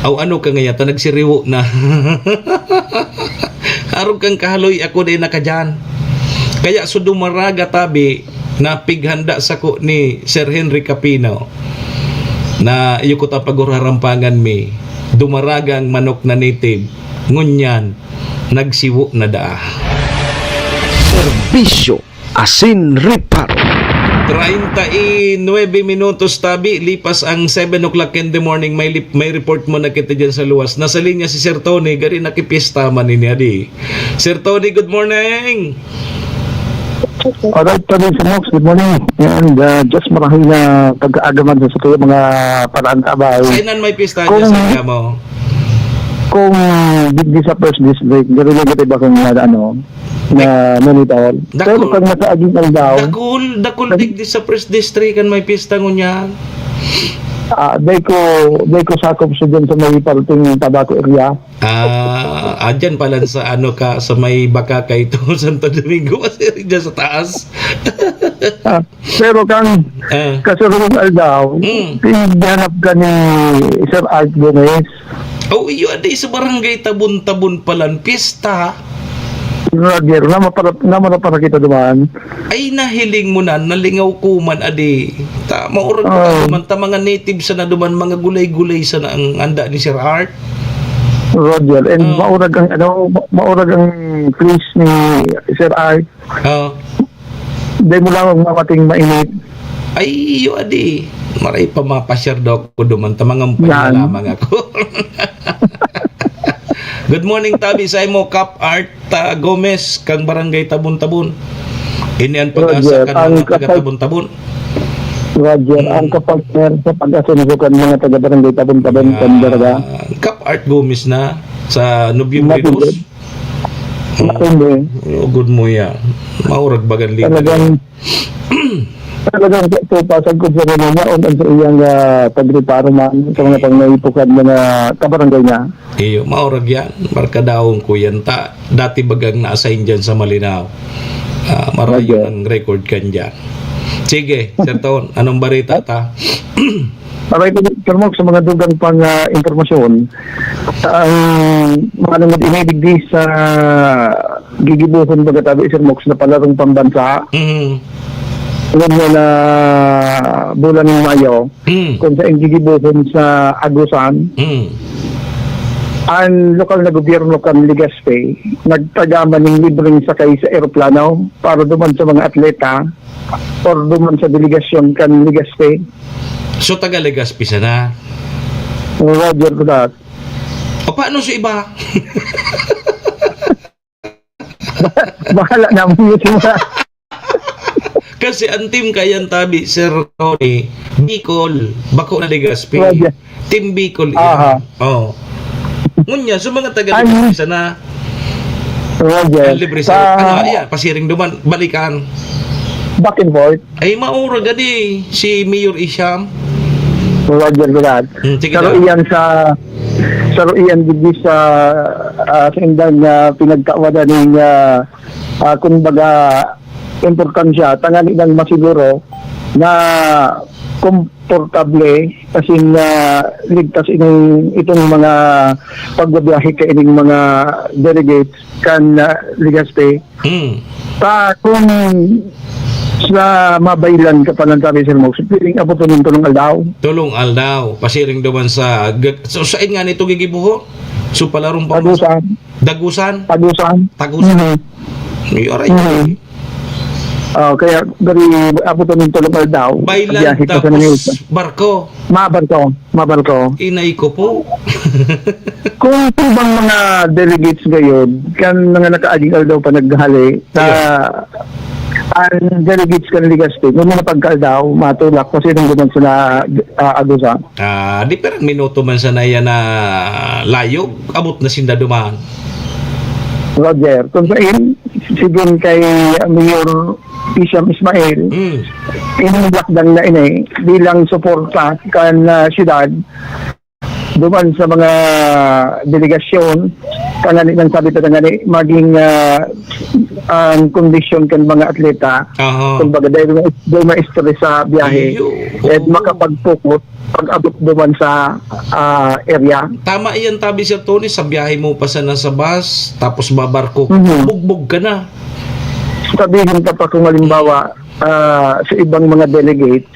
Aw, ano ka ngaya, ta nagsiriwo na. Arog kang kahaloy, ako di nakadyan. Kaya so dumaraga tabi, na pighanda sako ni Sir Henry Capino, na iyo ko ta pagurarampangan mi, dumaragang manok na native, ngunyan, nagsiwo na daa. Serbisyo Asin Ripar. Treinta y nueve minutos tabi, lipas ang seven o'clock in the morning. May lip-, may report mo na kita dyan sa luwas. Nasa linya si Sir Tony, gari nakipista man ini, adi. Sir Tony, good morning. Alright, Tony Simoks, good morning. And, uh, just marahil na pag-aagaman sa mga paraan abay. Sainan may pista dyan sa mo? Kung digdi sa first district, gari lang kita iba kung ano, na monitor. Pero pag nasa aging aldaw, dakul, dakul digdi sa First District kan may pista ngunyan. Ah, dai ko, dai ko sakop sa dyan sa may parting Tabaco area. Ah, adyan pala sa ano ka, sa may Bacacay to, Santo Domingo, kasi dyan sa taas. Ah, pero kang kasunod aldaw, mm, tighanap ka ni Sir Art Gomez. Oh, iyo, adi sa barangay Tabon-Tabon palan pista. Roger, nama para, nama na para kita duman. Ay, nahiling mo na, nalingaw ko man, adi. Ta, maurag pa duman, ta mga native sa na duman, mga gulay-gulay sa na ang anda ni Sir Art. Roger, and maurag ang, ano, ma-, maurag ang place ni Sir Art. Oh. Dai mo lamang mamating mainit. Ay, iyo, adi. Maray pa mapashare daw ako duman. Tamangan pa na lamang ako. Good morning, tabi sa imo, Kap Art, ah, Gomez, kang Barangay Tabon-Tabon. Ini ang pag-asa kan mga taga Tabon-Tabon. Roger, ang kapartner sa pag-asa nito kan mga taga Barangay Tabon-Tabon, kan Daraga. Kap Art Gomez na sa Nobyembre dos. Matindi. Lugod mo yan. Maurag bagan libre. Talagang, talagang sa ito, pasagkod sa mga yaon ang sa iyang, ah, pagreparo man sa mga pangaipukan, mga kabarangay niya. Iyo, maurag yan. Markadahon ko yan. Ta, dati bagang na-assign dyan sa Malinao. Ah, marayo ang record kan dyan. Sige, Sir Ton, anong barita ta? Aray ko, Sir Mok, sa mga dugang pang, ah, impormasyon, ang mga nangad ini digdi sa gigibohon, baga tabi, Sir Mok, na palarong pambansa, Mm. ngunyan na bulan ng Mayo, Mm. kung sa gigibohon sa Agusan, Mm. ang lokal na gobyerno kan Legazpi, nagtagaman ng libreng sakay sa eroplano para duman sa mga atleta or duman sa delegasyon kan Legazpi. So, taga Legazpi sana? Roger ko lahat. O, paano sa iba? Bahala na mo yun, sir. Kasi ang team kayan tabi, Sir Tony, Bicol, bako na Legazpi. Roger. Team Bicol, Aha. iyan. Oh. Ngunyan, so mga taga Ay. Legazpi sana, Roger. ang libre Sa sa, ano, ayan, pasiring duman, balikan. Back and forth. Ay, maura gani si Mayor Isham. Roger Brad. Hmm, sige Saro daw. iyan sa, saro iyan digdi sa, ah, sa indang, ah, pinagkawadan ning, ah, ah, kumbaga, importansya, tanganing masiguro na komportable, as in, ah, ligtas ining, itong mga pagbabiyahe kaining mga delegates kan, ah, Legazpi. Hmm. Ta, kung sa mabaylan ka pa lang, sabi, Sir Mok, piling abot ning tolong aldaw. Tolong aldaw, pasiring duman sa, g-, so, sain nga nito gigibuho? So, palarong pa Tagusan. Dagusan? Tagusan. Tagusan? Mhm. Ay, aray. Mhm. Ah, kaya, gari, abot ning tolong aldaw. Baylan, Biyahe pa sa tapos Manila. barko. Mabarko, mabarko. Inay ko po. Kung tubang mga delegates gayod, kan mga nakaaging aldaw pa naghali, sa Iya. ang delegates kan Legazpi, ngunyan na pagkaaldaw, matulak, kasi nang duman sila, ah, Agusan. Ah, di perang minuto man sana yan na layog, abot na sinda duman. Roger, kung sain, sigon kay Mayor Isham Ismail, Mm. ini lakdang na ini bilang suporta kan, ah, syudad, duman sa mga delegasyon, tanganing sabi ta tanganing maging, ah, ang kondisyon kan mga atleta, Aha. kumbaga, dahil ma-, dahil ma-stress sa biyahe, Iyo. at Oo. makapag-focus pag-abot duman sa, ah, area. Tama iyan, tabi, Sir Tony, sa biyahe mo pa sana sa bus, tapos babarko, Mhm. bugbog ka na. Sabihin ka pa kung halimbawa, ah, sa ibang mga delegates,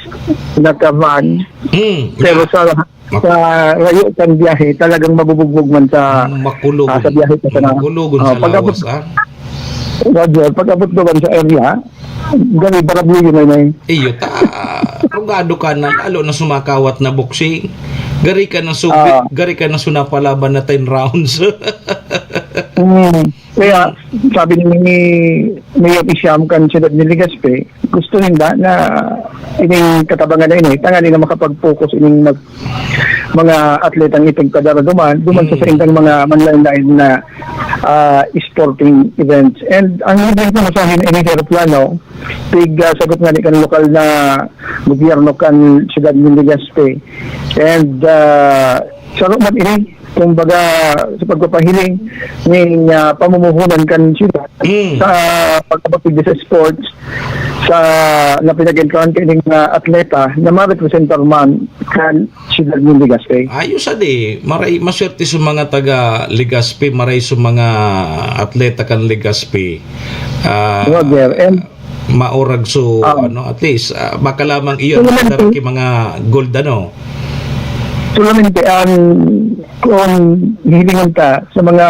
naka-van, Hmm, pero yeah. sa, Mak- sa rayo kan biyahe, talagang mabubugbog man sa, Makulog. ah, sa biyahe pa sana. Makulog Oh, sa pag-abot lawas, ah. Roger, pag-abot duman sa area, gani, barabli yun, ay, ay. Iyo ta, rugado ka na, lalo na sumakawat na boxing. Gari ka na subit, Ah. gari ka na sunapalaban na ten rounds. Mm. Kaya, sabi ni Mayor Isham kan siyudad ni Legazpi, gusto ninda na ining katabangan na ini, tanganing makapag-focus ining mag-, mga atletang ipagpadara duman, duman sa Hmm. saindang mga manlain-lain na, ah, sporting events. And ang libreng pamasahe na ini sa eroplano, pig, ah, sagot nga ni kan lokal na gobyerno kan siyudad ni Legazpi. And, ah, saro man ini, kumbaga, sa pagpapahiling ning, ah, pamumuhunan kan siyudad Mm. sa pagkapatid sa sports, sa na pinag-entrahan kaining mga atleta na marepresentar man kan siyudad ni Legazpi. Ayos, adi. Maray, maswerte sa mga taga Legazpi, maray sa mga atleta kan Legazpi. Ah, Roger, and maurag so, Ah. ano, at least, ah, baka lamang iyon, Solamente. Madaraki mga gold, ano? Solamente, ang, kung hihilingan ka sa mga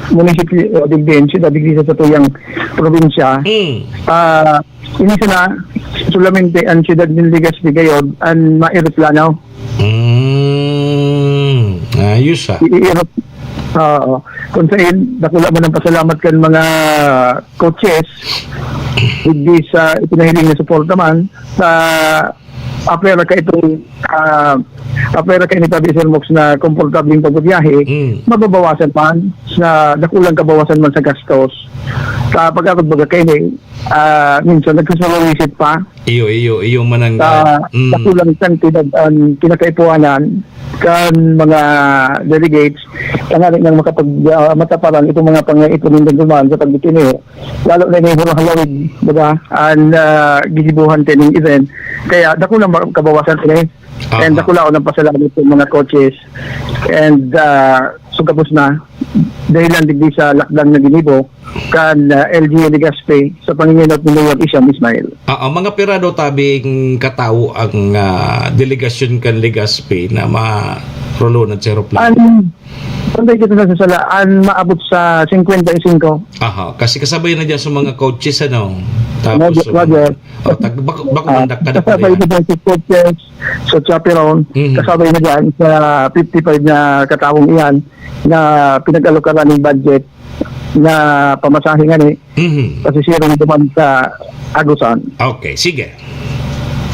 munisipyo o digdi, siyudad, digdi sa satuyang probinsya, Hmm. ah, ini sana, solamente ang siyudad ni Legazpi gayod, ang maeroplano. Hmm, ayos, ah. I-, i-, oo. Kung sain, dakula man ang pasalamat kan mga coaches, digdi sa ipinahiling na suporta man sa apwera ka itong, ah, apwera ka ini tabi, Sir Mox, na komportableng pagbiyahe, Mm. mababawasan man sa dakulang kabawasan man sa gastos. Sa pag-abot baga kaini, ah, minsan nagsasawawisit pa Iyo, iyo, iyo mananggad. sa Mm. dakulang kantidad ang kinakaipuhanan kan mga delegates, tanganing nang makapag, ah, mataparan itong mga pangaipon nindang duman sa pagdetene. Lalo na yung halawig, baga, ang, ah, gigibuhan kaning event. Kaya dakulang ma-, kabawasan ini. And Aha. dakulang ang pasalamat sa mga coaches. And, ah, sugabos na, dahil lang digdi sa lockdown na ginibo, kan, ah, L G U Legazpi sa pangingenot ni Mayor Isham Ismail. Ah, ang mga pirado tabing katawo ang, ah, delegasyon kan Legazpi na marulunod sa eroplano? An, kung tayo kita sa sala, an maabot sa singkwenta y singko. Aha, kasi kasabay na dyan sa mga coaches, ano? Tapos, Roger, um, Roger. oh, tag-, bako, bako Ah, mandak ka na kasabay pala yan. na dyan sa coaches, sa chaperone, Mhm. kasabay na dyan sa fifty-five na katawong iyan na pinag-alokaran ng budget na pamasahe ngani, Mhm. pasisirong duman sa Agusan. Okay, sige.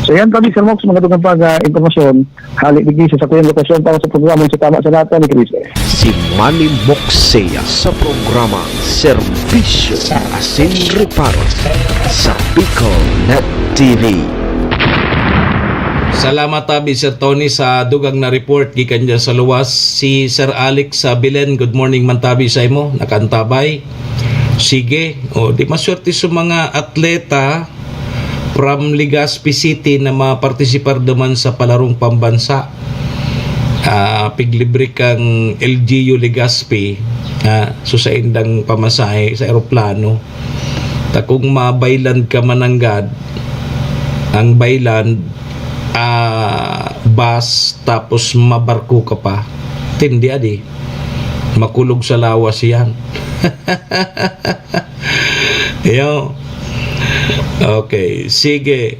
So yan kami, Sir Mox, mga dugang pag, ah, impormasyon. Hali digdi sa sakuyang lokasyon para sa programa sa Tama sa Lata ni Chris. Si Manny Moxea sa programa Serbisyo asin Reparo sa Bicol Net T V. Salamat tabi, Sir Tony, sa dugang na report gikan dyan sa luwas. Si Sir Alex sa Belen, good morning man tabi sa imo, nakantabay. Sige, o, di maswerte sa mga atleta from Legazpi City na mapartisipar duman sa palarong pambansa. Ah, piglibre kang L G U Legazpi, ah, so sa indang pamasahe sa eroplano. Ta kung mabayland ka mananggad, ang bayland, ah, bus, tapos mabarko ka pa. Tindi, adi. Makulog sa lawas yan. Yo. Okay, sige.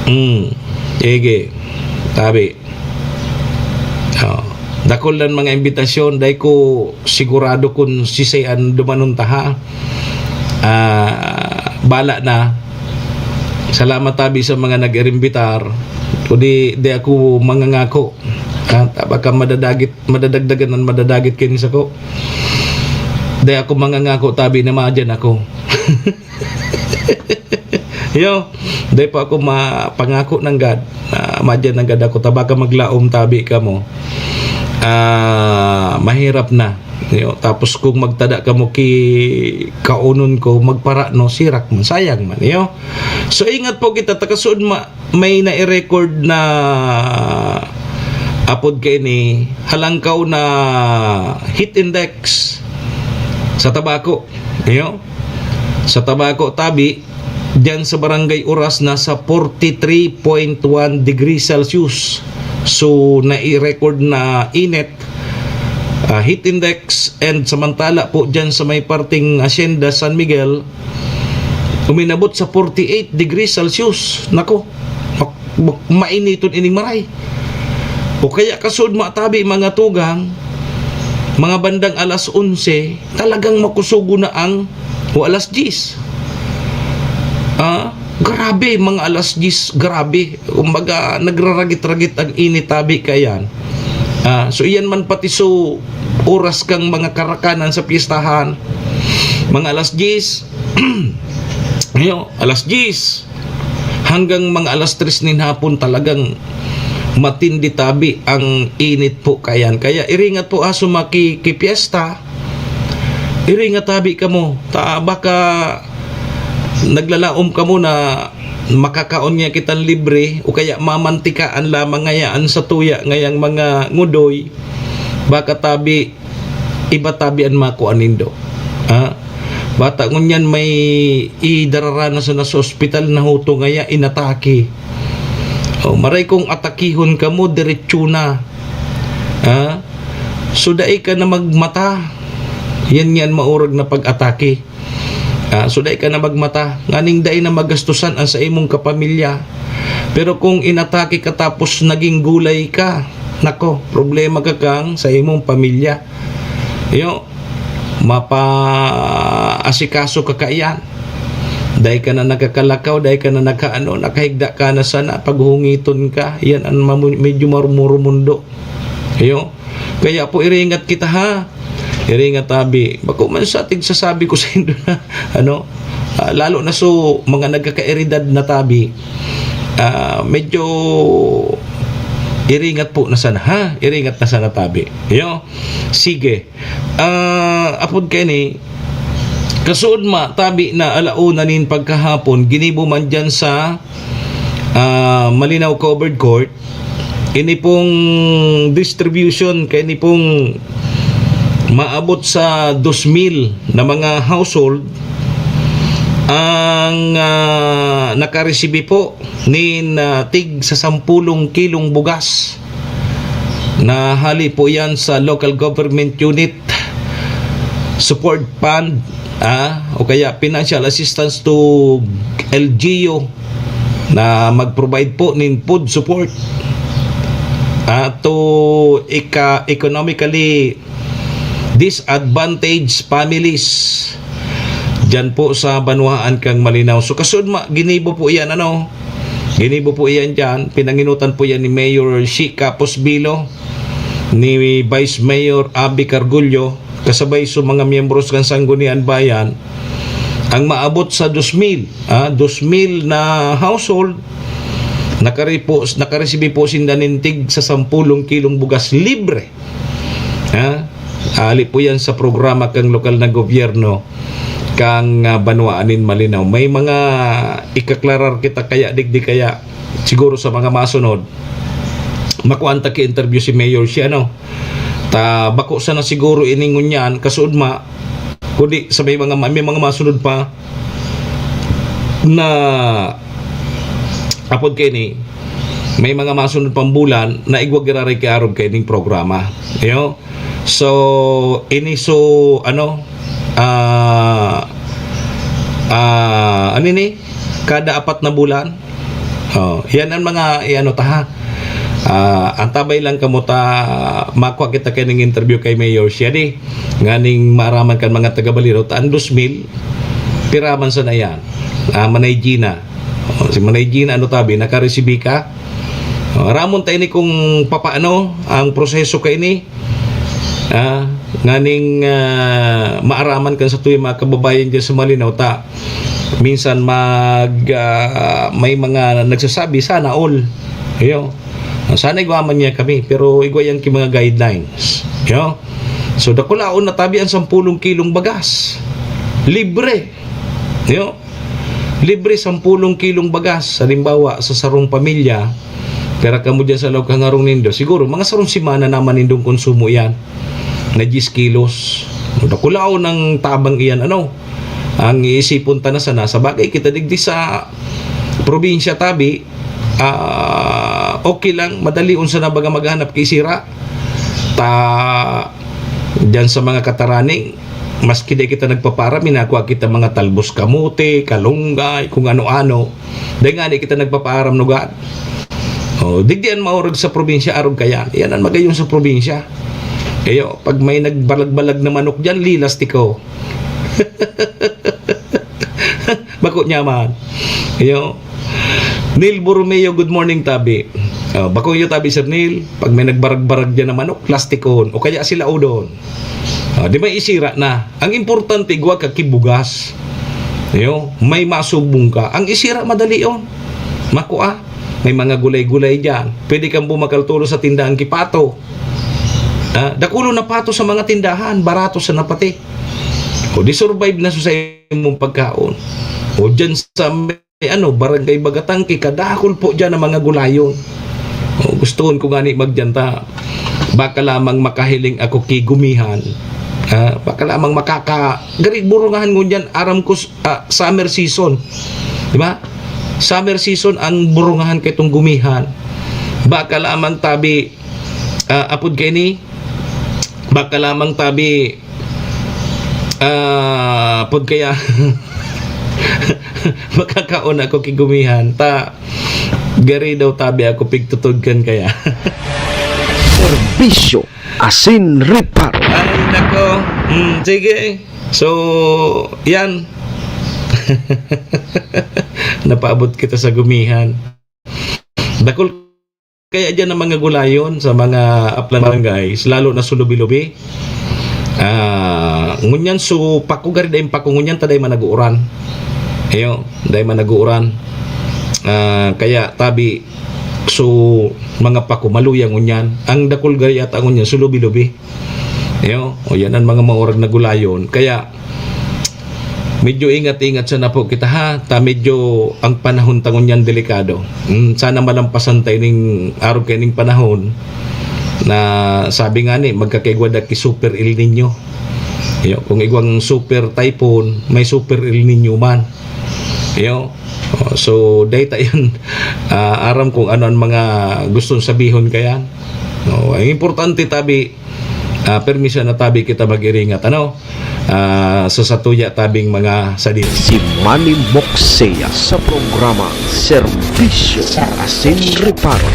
Mm. Sige. Tabi. Oh. Dakul lang mga imbitasyon. Dai ko sigurado kung sisay an dumanon ta, ha. Ah, bala na. Salamat tabi sa mga nag-irimbitar. Kundi di ako mangangako. Ha? Ta baka madadagit, madadagdagan ang madadagit kayo sa ko. Di ako mangangako tabi na madyan ako. Yo, di pa ako mapangako nanggad na madyan nanggad ako. Ta baka maglaom tabi kamo. Ah, mahirap na. Yo, tapos kung magtada kamo ki kaunon ko, magpara, no, sirak man, sayang man, yo. So, ingat po kita, takasud ma-, may nai-record na apod kaini, halangkaw na heat index sa Tabaco. Iyo, sa Tabaco, tabi, diyan sa Barangay Oras, nasa forty-three point one degrees Celsius. So, nai-record na init, ah, heat index, and samantala po diyan sa may parting Hacienda San Miguel, uminabot sa forty-eight degrees Celsius. Nako, mak-, mak-, mainiton ining maray. O kaya kasud matabi, mga tugang, mga bandang alas onse, talagang makusugo na ang, o alas diyes. Ah, grabe, mga alas diyes, grabe. Kumbaga, nagraragit-ragit ang init tabi kayan. Ah, so iyan man pati so oras kang mga karakanan sa piestahan. Mga alas diyes, yo, alas diyes hanggang mga alas tres nin hapon, talagang matindi tabi ang init po kayan. Kaya iringat po, aso makikipiesta, iringat tabi kamo. Ta baka naglalaom kamo na makakaon niya kitang libre o kaya mamantikaan lamang ngayaan sa tuya ngayang mga ngudoy. Baka tabi, iba tabi an makua nindo. Ha? Bata ngunyan may idararanas na sa ospital na huto ngaya inatake. O, maray kung atakihon kamo, diretso na. Ha? So, dai ka na magmata. Yan, yan maurag na pag-atake. Ah, so, dai ka na magmata. Nganing dai na magastusan ang sa imong kapamilya. Pero kung inatake ka tapos naging gulay ka, nako, problema ka kang sa imong pamilya. Yo, mapaasikaso ka kaiyan. Dai ka na nakakalakaw, dai ka na nakaano, nakahigda ka na sana, paghungiton ka. Yan ang mamu-, medyo marumurumundo. Iyo. Kaya po, iringat kita, ha? Iringat, tabi. Bako man sa tig sasabi ko sa indo na, ano, ah, lalo na so, mga nagkakaeridad na, tabi, ah, medyo iringat po na sana, ha? Iringat na sana, tabi. Iyo. Sige. Ah, apod kaini, kasuodma, tabi na alauna nin pagkahapon, ginibo man diyan sa, ah, Malinao Covered Court, ini pong distribution, kaini pong maabot sa dos mil na mga household ang, ah, nakaresibi po nin, ah, tig sa sampulong kilong bugas. Na hali po yan sa local government unit support fund, ah, o kaya financial assistance to L G U na mag-provide po nin food support, ah, to ika-, economically disadvantaged families diyan po sa banwaan kang Malinao. So, kasuodma, ginibo po iyan, ano? Ginibo po iyan diyan. Pinanginutan po iyan ni Mayor Shi Capos Bilo, ni Vice Mayor Abby Cargullo, kasabay sa mga miyembros kan Sanggunian Bayan, ang maabot sa dos mil, ah, dos mil na household, nakaripo-, nakaresibi po sinda nin tig sa sampulong kilong bugas libre. Ha? Ali po yan sa programa kang lokal na gobyerno, kang, ah, banwaan nin Malinao. May mga ikaklarar kita kaya, digdi kaya, siguro sa mga masunod, makuan ta ki-interview si Mayor Shi, ano? Ta, bako sana siguro ini ngunyan, kasuodma, kundi sa may mga, may mga masunod pa na apod kaini, may mga masunod pang bulan na igwa giraray ki arog kaining programa. Iyo. So, ini so, ano, ah, ah, ano ini? Kada apat na bulan. Oh, yan ang mga, eh, ano ta, ha? Ah, antabay lang kamo ta, makwa kita kaining interview kay Mayor Shi, di? Nganing maaraman kan mga taga Baliro, ta ang dos mil, piraman sana yan. Ah, Manay Gina. Oh, si Manay Gina, ano tabi, nakaresibi ka? Oh, aramon ta ini kung papaano ang proseso kaini. Ah, nganing, ah, maaraman kan satuyang mga kababayan diyan sa Malinao ta. Minsan mag, ah, may mga nagsasabi, "Sana all." Iyo. Sana igwa man niya kami, pero igwa yan ki mga guidelines. Iyo. So, dakulaon na tabi ang sampulong kilong bagas. Libre. Iyo. Libre sampulong kilong bagas. Halimbawa, sa sarong pamilya, pera kamo diyan sa laog kan harong nindo. Siguro, mga sarong semana naman nindong konsumo yan na diyes kilos. Dakulaon ang tabang iyan, ano? Ang iisipon ta na sana, sa bagay, kita digdi sa probinsya tabi, ah, okay lang, madali unsa na baga maghanap kay sira. Ta, diyan sa mga kataraning, maski di kita nagpaparam, minakwa kita mga talbos kamote, kalunggay, kung ano-ano. Dahil nga di kita nagpapaaram, nugad. Oh, digdi an maurag sa probinsya, arog kaya. Yan ang magayon sa probinsya. Kayo, pag may nagbalag-balag na manok diyan, lilas tiko. Bako niya man. Iyo. Neil Borromeo, good morning, tabi. Oh, bako iyo, tabi, Sir Neil. Pag may nagbarag-barag diyan na manok, plastikon. O kaya sila udon. Ah, di may isira na. Ang importante, igwa ka kibugas. Iyo, may masubong ka. Ang isira, madali yon. Makua, may mga gulay-gulay diyan. Pwede kang bumakal tulo sa tindahan kipato. Ah, dakulo na pato sa mga tindahan, barato sa napati. O di survive na sa imong pagkaon. O dyan sa may, ano, Barangay Bagatangke, kadakol po dyan ang mga gulayon. O, gustoon ko gani magdyan ta. Baka lamang makahiling ako ki gumihan. Ah, baka lamang makaka-, gari, burungahan ngunyan, aram ko, s-, ah, summer season. Di ba? Summer season ang burungahan kay itong gumihan. Baka lamang tabi, ah, apod kaini, baka lamang tabi, ah, apod kaya, makakaon ako ki gumihan. Ta, gari daw tabi ako pigtutod kan kaya. Serbisyo asin reparo. Ay, nako. Hmm, sige. So, yan. Napaabot kita sa gumihan. Dakul kaya diyan ang mga gulayon sa mga aplan barangays, lalo na sa lubi-lubi. Ah, ngunyan so pako gari daing pako ngunyan ta dai man nag-uuran. Iyo, dai man nag-uuran. Ah, kaya tabi so mga pako maluya ngunyan. Ang dakul gari ata ngunyan so lubi-lubi. Iyo, o yan ang mga maurag na gulayon. Kaya medyo ingat-ingat sana po kita ha, ta medyo ang panahon ta ngunyan delikado. Mm, sana malampasan ta ining arog kaining panahon na sabi nga ni magkakaigwa da ki Super El Nino. Iyo, kung igwang Super Typhoon, may Super El Nino man. Iyo. Oh, so data yan. Ah, aram kung ano ang mga gustong sabihon kayan. No, ang importante tabi, ah, permi sana tabi kita mag-iringat, ano? Ah, sa satuya tabing mga sadiri. Si Manny Moksea sa programa Serbisyo Asin Reparo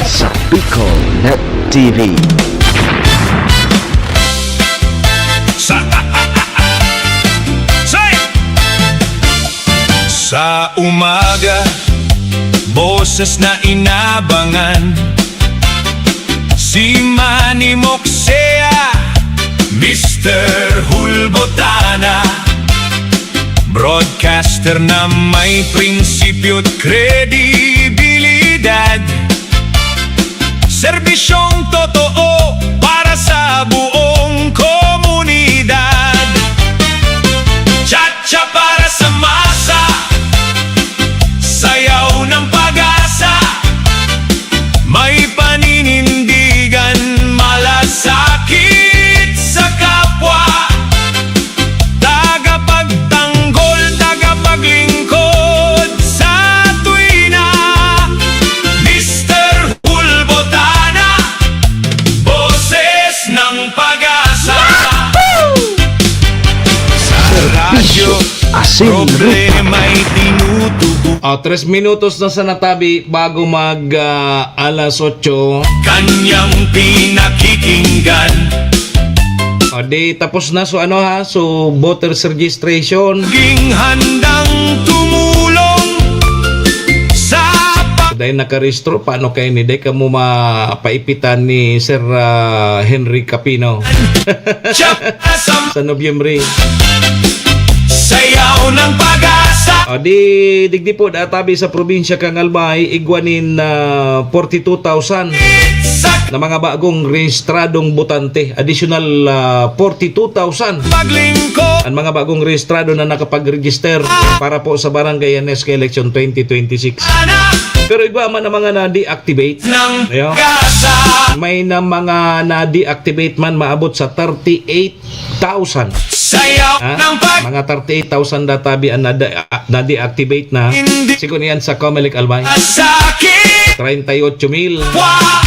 sa Bicol Net T V. Sa, sa, sa umaga, boses na inabangan. Si Manny Moksea, Mister Hulbotana, broadcaster na may prinsipyo at kredibilidad. Serbisyong totoo para sa buong komunidad. Cha-cha para sa masa, sayaw ng pag-asa. May paninindigan, malasakit sa kapwa. Tagapagtanggol, tagapaglingkod sa tuwina. Mister Hulbotana, boses ng pag-asa. Sa radyo, Asin problema'y tinutubo. Ah, tres minutos na sa natabi bago mag, ah, alas otso. Kanyang pinakikinggan. O di, tapos na. So ano ha? So voters registration. Ging handang tumulong sa pa- Dahil nakarehistro, paano kayo ni? Dahil ka mo mapaipitan ni Sir, ah, Henry Capino. Siya sa Sa Nobyembre. Sayaw ng pag-asa. Ah, di, digdi po, databi sa probinsya kan Albay, igwa nin, ah, forty-two thousand Sa na mga bagong rehistradong botante. Additional, ah, forty-two thousand Paglingkod. Ang mga bagong rehistrado na nakapag-register para po sa Barangay N S K Election twenty twenty-six. Pero igwa man ang mga na-deactivate. Ng Ayo. Pag-asa. May na mga na-deactivate man, maabot sa thirty-eight thousand. Sayaw Ha? ng pag- Mga thirty-eight thousand databi ang nade-, ah, na-deactivate na. Hindi. Sigon iyan sa Comelec Albay. Sakit. Treinta y ocho mil. Wa.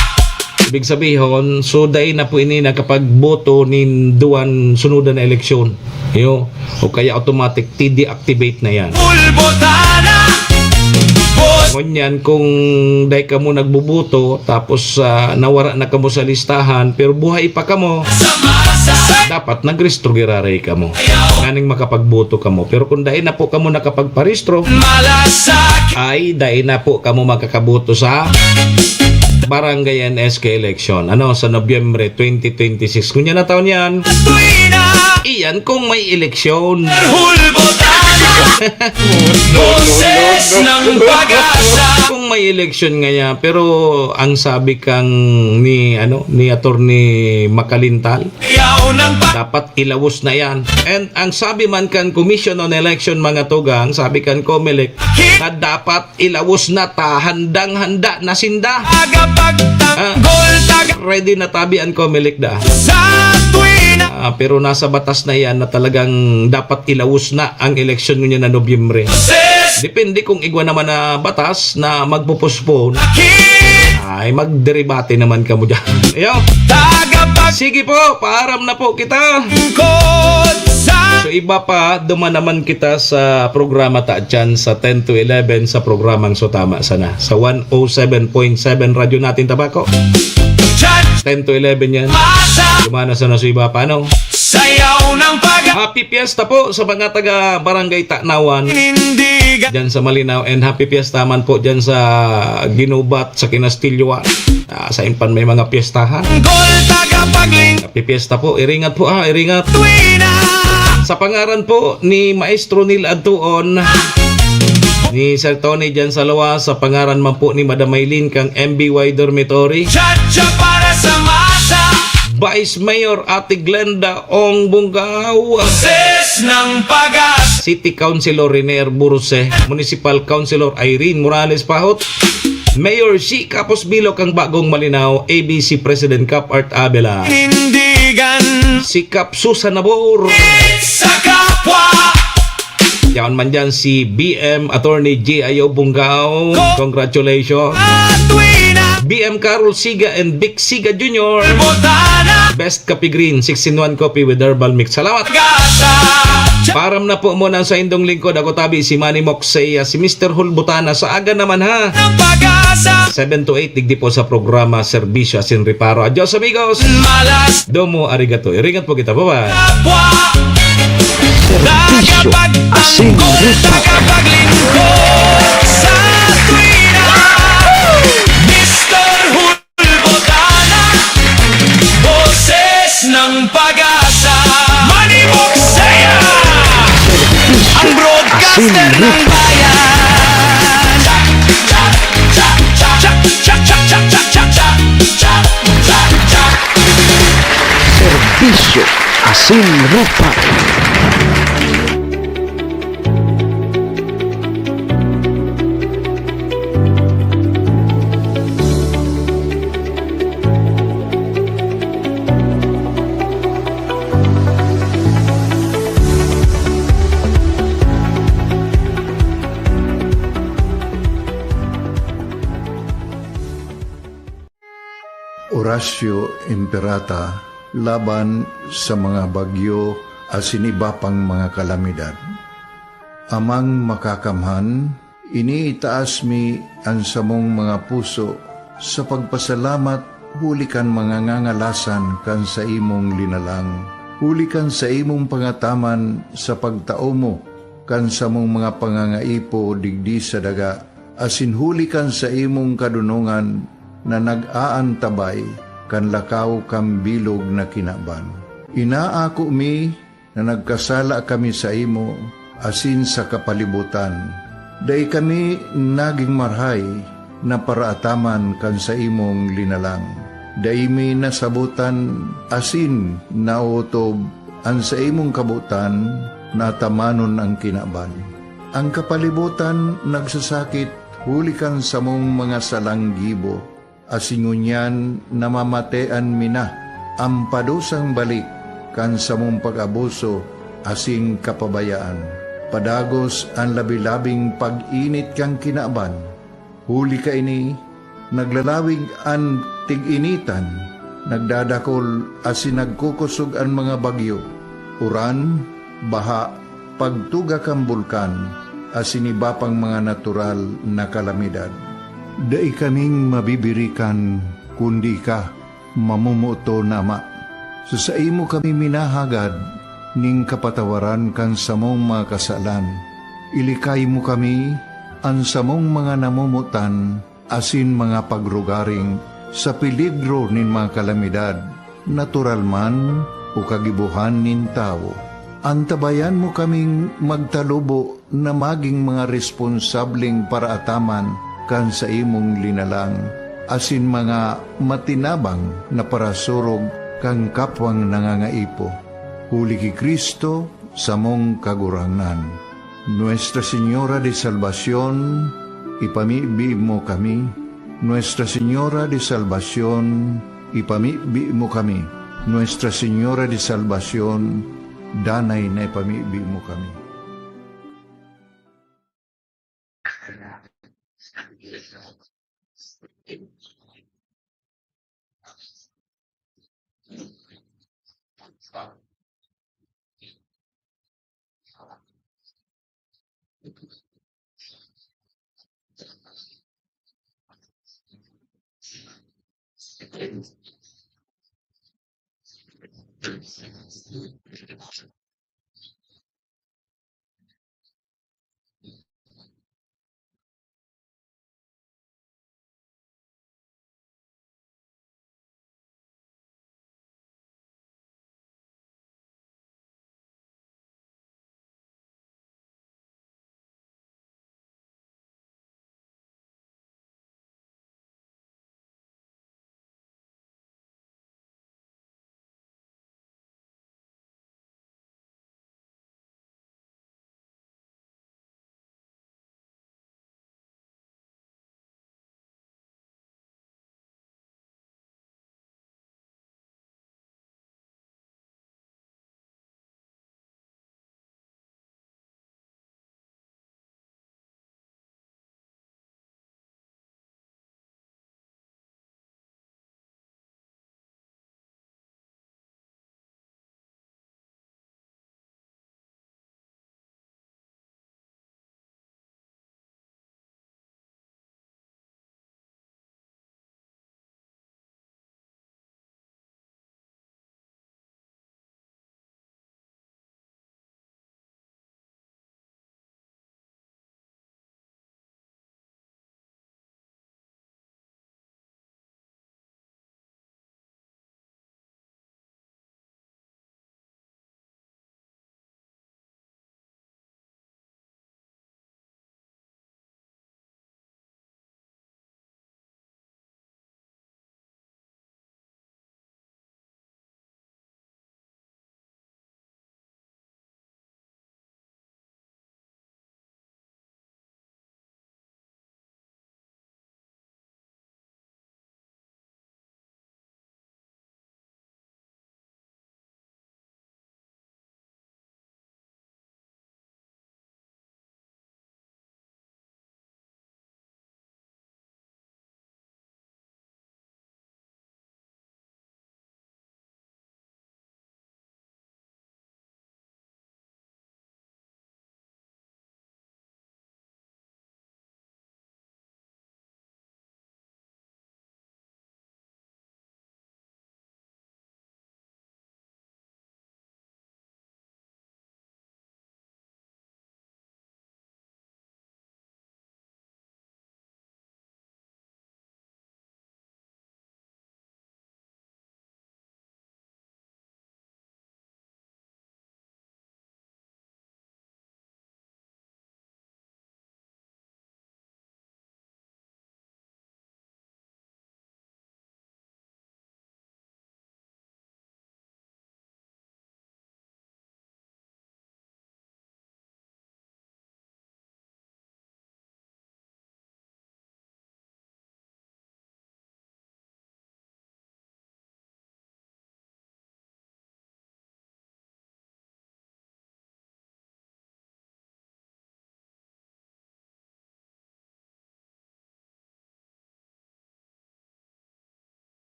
Ibig sabihon, so dai na po ini nakapagboto nin duwan sunudan na eleksyon. Yo, o kaya automatic, ti-deactivate na yan. Hulbotana. Boss. Ngunyan, kung dai kamo nagboboto, tapos, ah, nawara na kamo sa listahan, pero buhay pa kamo, Sa masa. Dapat nagrehistro giraray kamo. Ayaw. Nganing makapagboto kamo. Pero kung dai na po kamo nakapagparehistro, Malasakit. Ay, dai na po kamo makakaboto sa Barangay N S K election. Ano, sa Nobyembre twenty twenty-six. Ngunyan na taon yan. Tuwina. Iyan kung may eleksyon. Hulbotana. Boses ng pag-asa. Kung may eleksyon ngaya, pero ang sabi kang ni, ano, ni Attorney Makalintal, Yaw ng pa- dapat ilawos na yan. And ang sabi man kan Commission on Election, mga tugang, sabi kan Comelec, na dapat ilawos na ta, handang-handa na sinda. Tagapagtanggol, Ah. taga- Ready na tabi ang Comelec da. Sa tuwina. Ah, pero nasa batas na yan na talagang dapat ilawos na ang eleksyon ngunyan na Nobyembre. Ses. Depende kung igwa naman na batas na magpo-postpone. Akin. Ay, magderebate naman kamo dyan. Ayo. Tagapag- Sige po, paaram na po kita. Lingkod sa So, iba pa, duman naman kita sa programa ta dyan sa ten to eleven sa programang So Tama Sana. Sa one oh seven point seven Radyo Natin Tabaco. Chat. Ten to eleven yan. Masa. Dumana sana sa iba pa, ano? Sayaw ng pag- Happy Fiesta po sa mga taga Barangay Tanawan. Hindi dyan sa Malinao, and happy fiesta man po dyan sa Ginubat, sa Kinastilyoan. Ah, sa Impan may mga piyestahan. Happy fiesta po. Iringat po, ha, iringat. Sa pangaran po ni Maestro Neil Adtuon, ni Sir Tony dyan sa Lawas, sa pangaran man po ni Madam Maylin kang M B Y Dormitory. Chacha para sa masa. Vice Mayor Ate Glenda Ong Bungao. Boses ng Pag-asa. City Councilor Rene Burse. Municipal Councilor Irene Morales Pahot. Mayor si Kapos Bilog ang bagong Malinao, A B C President Kap Art Abela. Nindigan. Si Kap Susan Nabor. Sa kapwa. Yaon man dyan si B M Attorney G I O Bungao. Congratulations. At tuwi na. B M Carol Siga and Vic Siga Junior. Botana. Best Coffee Green, six-in-one coffee with herbal mix. Salamat. Pag-asa. Param na po muna sa indong lingkod. Ako tabi si Manny Moksey, si Mister Hulbutana sa aga naman, ha. Ng Pag-asa. Seven to eight, digdi po sa programa Serbisyo Asin Reparo. Adios, amigos. Malas. Domo arigato. Iringat po kita. Bye-bye. Kapwa. Serbisyo Asin Reparo. Tagapaglingkod sa tuwina. Mister Hulbutana, boses ng pag-asa. Manny Moksey, ang broadcaster ng bayan. Serbisyo Asin Reparo. Oratio Imperata laban sa mga bagyo asin iba pang mga kalamidad. Amang Makakamhan, iniitaas mi an samong mga puso sa pagpasalamat huli kan mga ngangalasan kan saimong linalang, huli kan saimong pangataman sa pagtao mo kan samong mga pangangaipo digdi sa daga, asin huli kan saimong kadonongan na nag-aantabay kan lakaw kan bilog na kinaban. Inaako mi na nagkasala kami saimo asin sa kapalibotan. Dai kami nagin marahay na paraataman kan saimong linalang. Dai mi nasabotan asin naotob an saimong kabotan na atamanon an kinaban. An kapalibotan nagsasakit huli kan samong mga salang gibo, asin ngunyan namamatean mi na an padusang balik kan samong pag-abuso asin kapabayaan. Padagos an labi-labing pag-init kan kinaban. Huli kaini, naglalawig an tig-initan, nagdadakol asin nagkukosog an mga bagyo, uran, baha, pagtuga kan bulkan, asin iba pang mga natural na kalamidad. Dai kaming mabibirikan, kundi ika, mamomoton na Ama. Sa saimo kami minahagad nin kapatawaran kan samong mga kasalan. Ilikay mo kami, an samong mga namomotan, asin mga pagrugaring sa peligro nin mga kalamidad, natural man o kagibohan nin tawo. Antabayan mo kaming magtalubo na magin mga responsableng paraataman kan saimong linalang, asin mga matinabang na parasurog kan kapwang nangangaipo. Huli ki Cristo, samong Kagurangnan. Nuestra Señora de Salvacion, ipamibi mo kami. Nuestra Señora de Salvacion, ipamibi mo kami. Nuestra Señora de Salvacion, danay na ipamibi mo kami.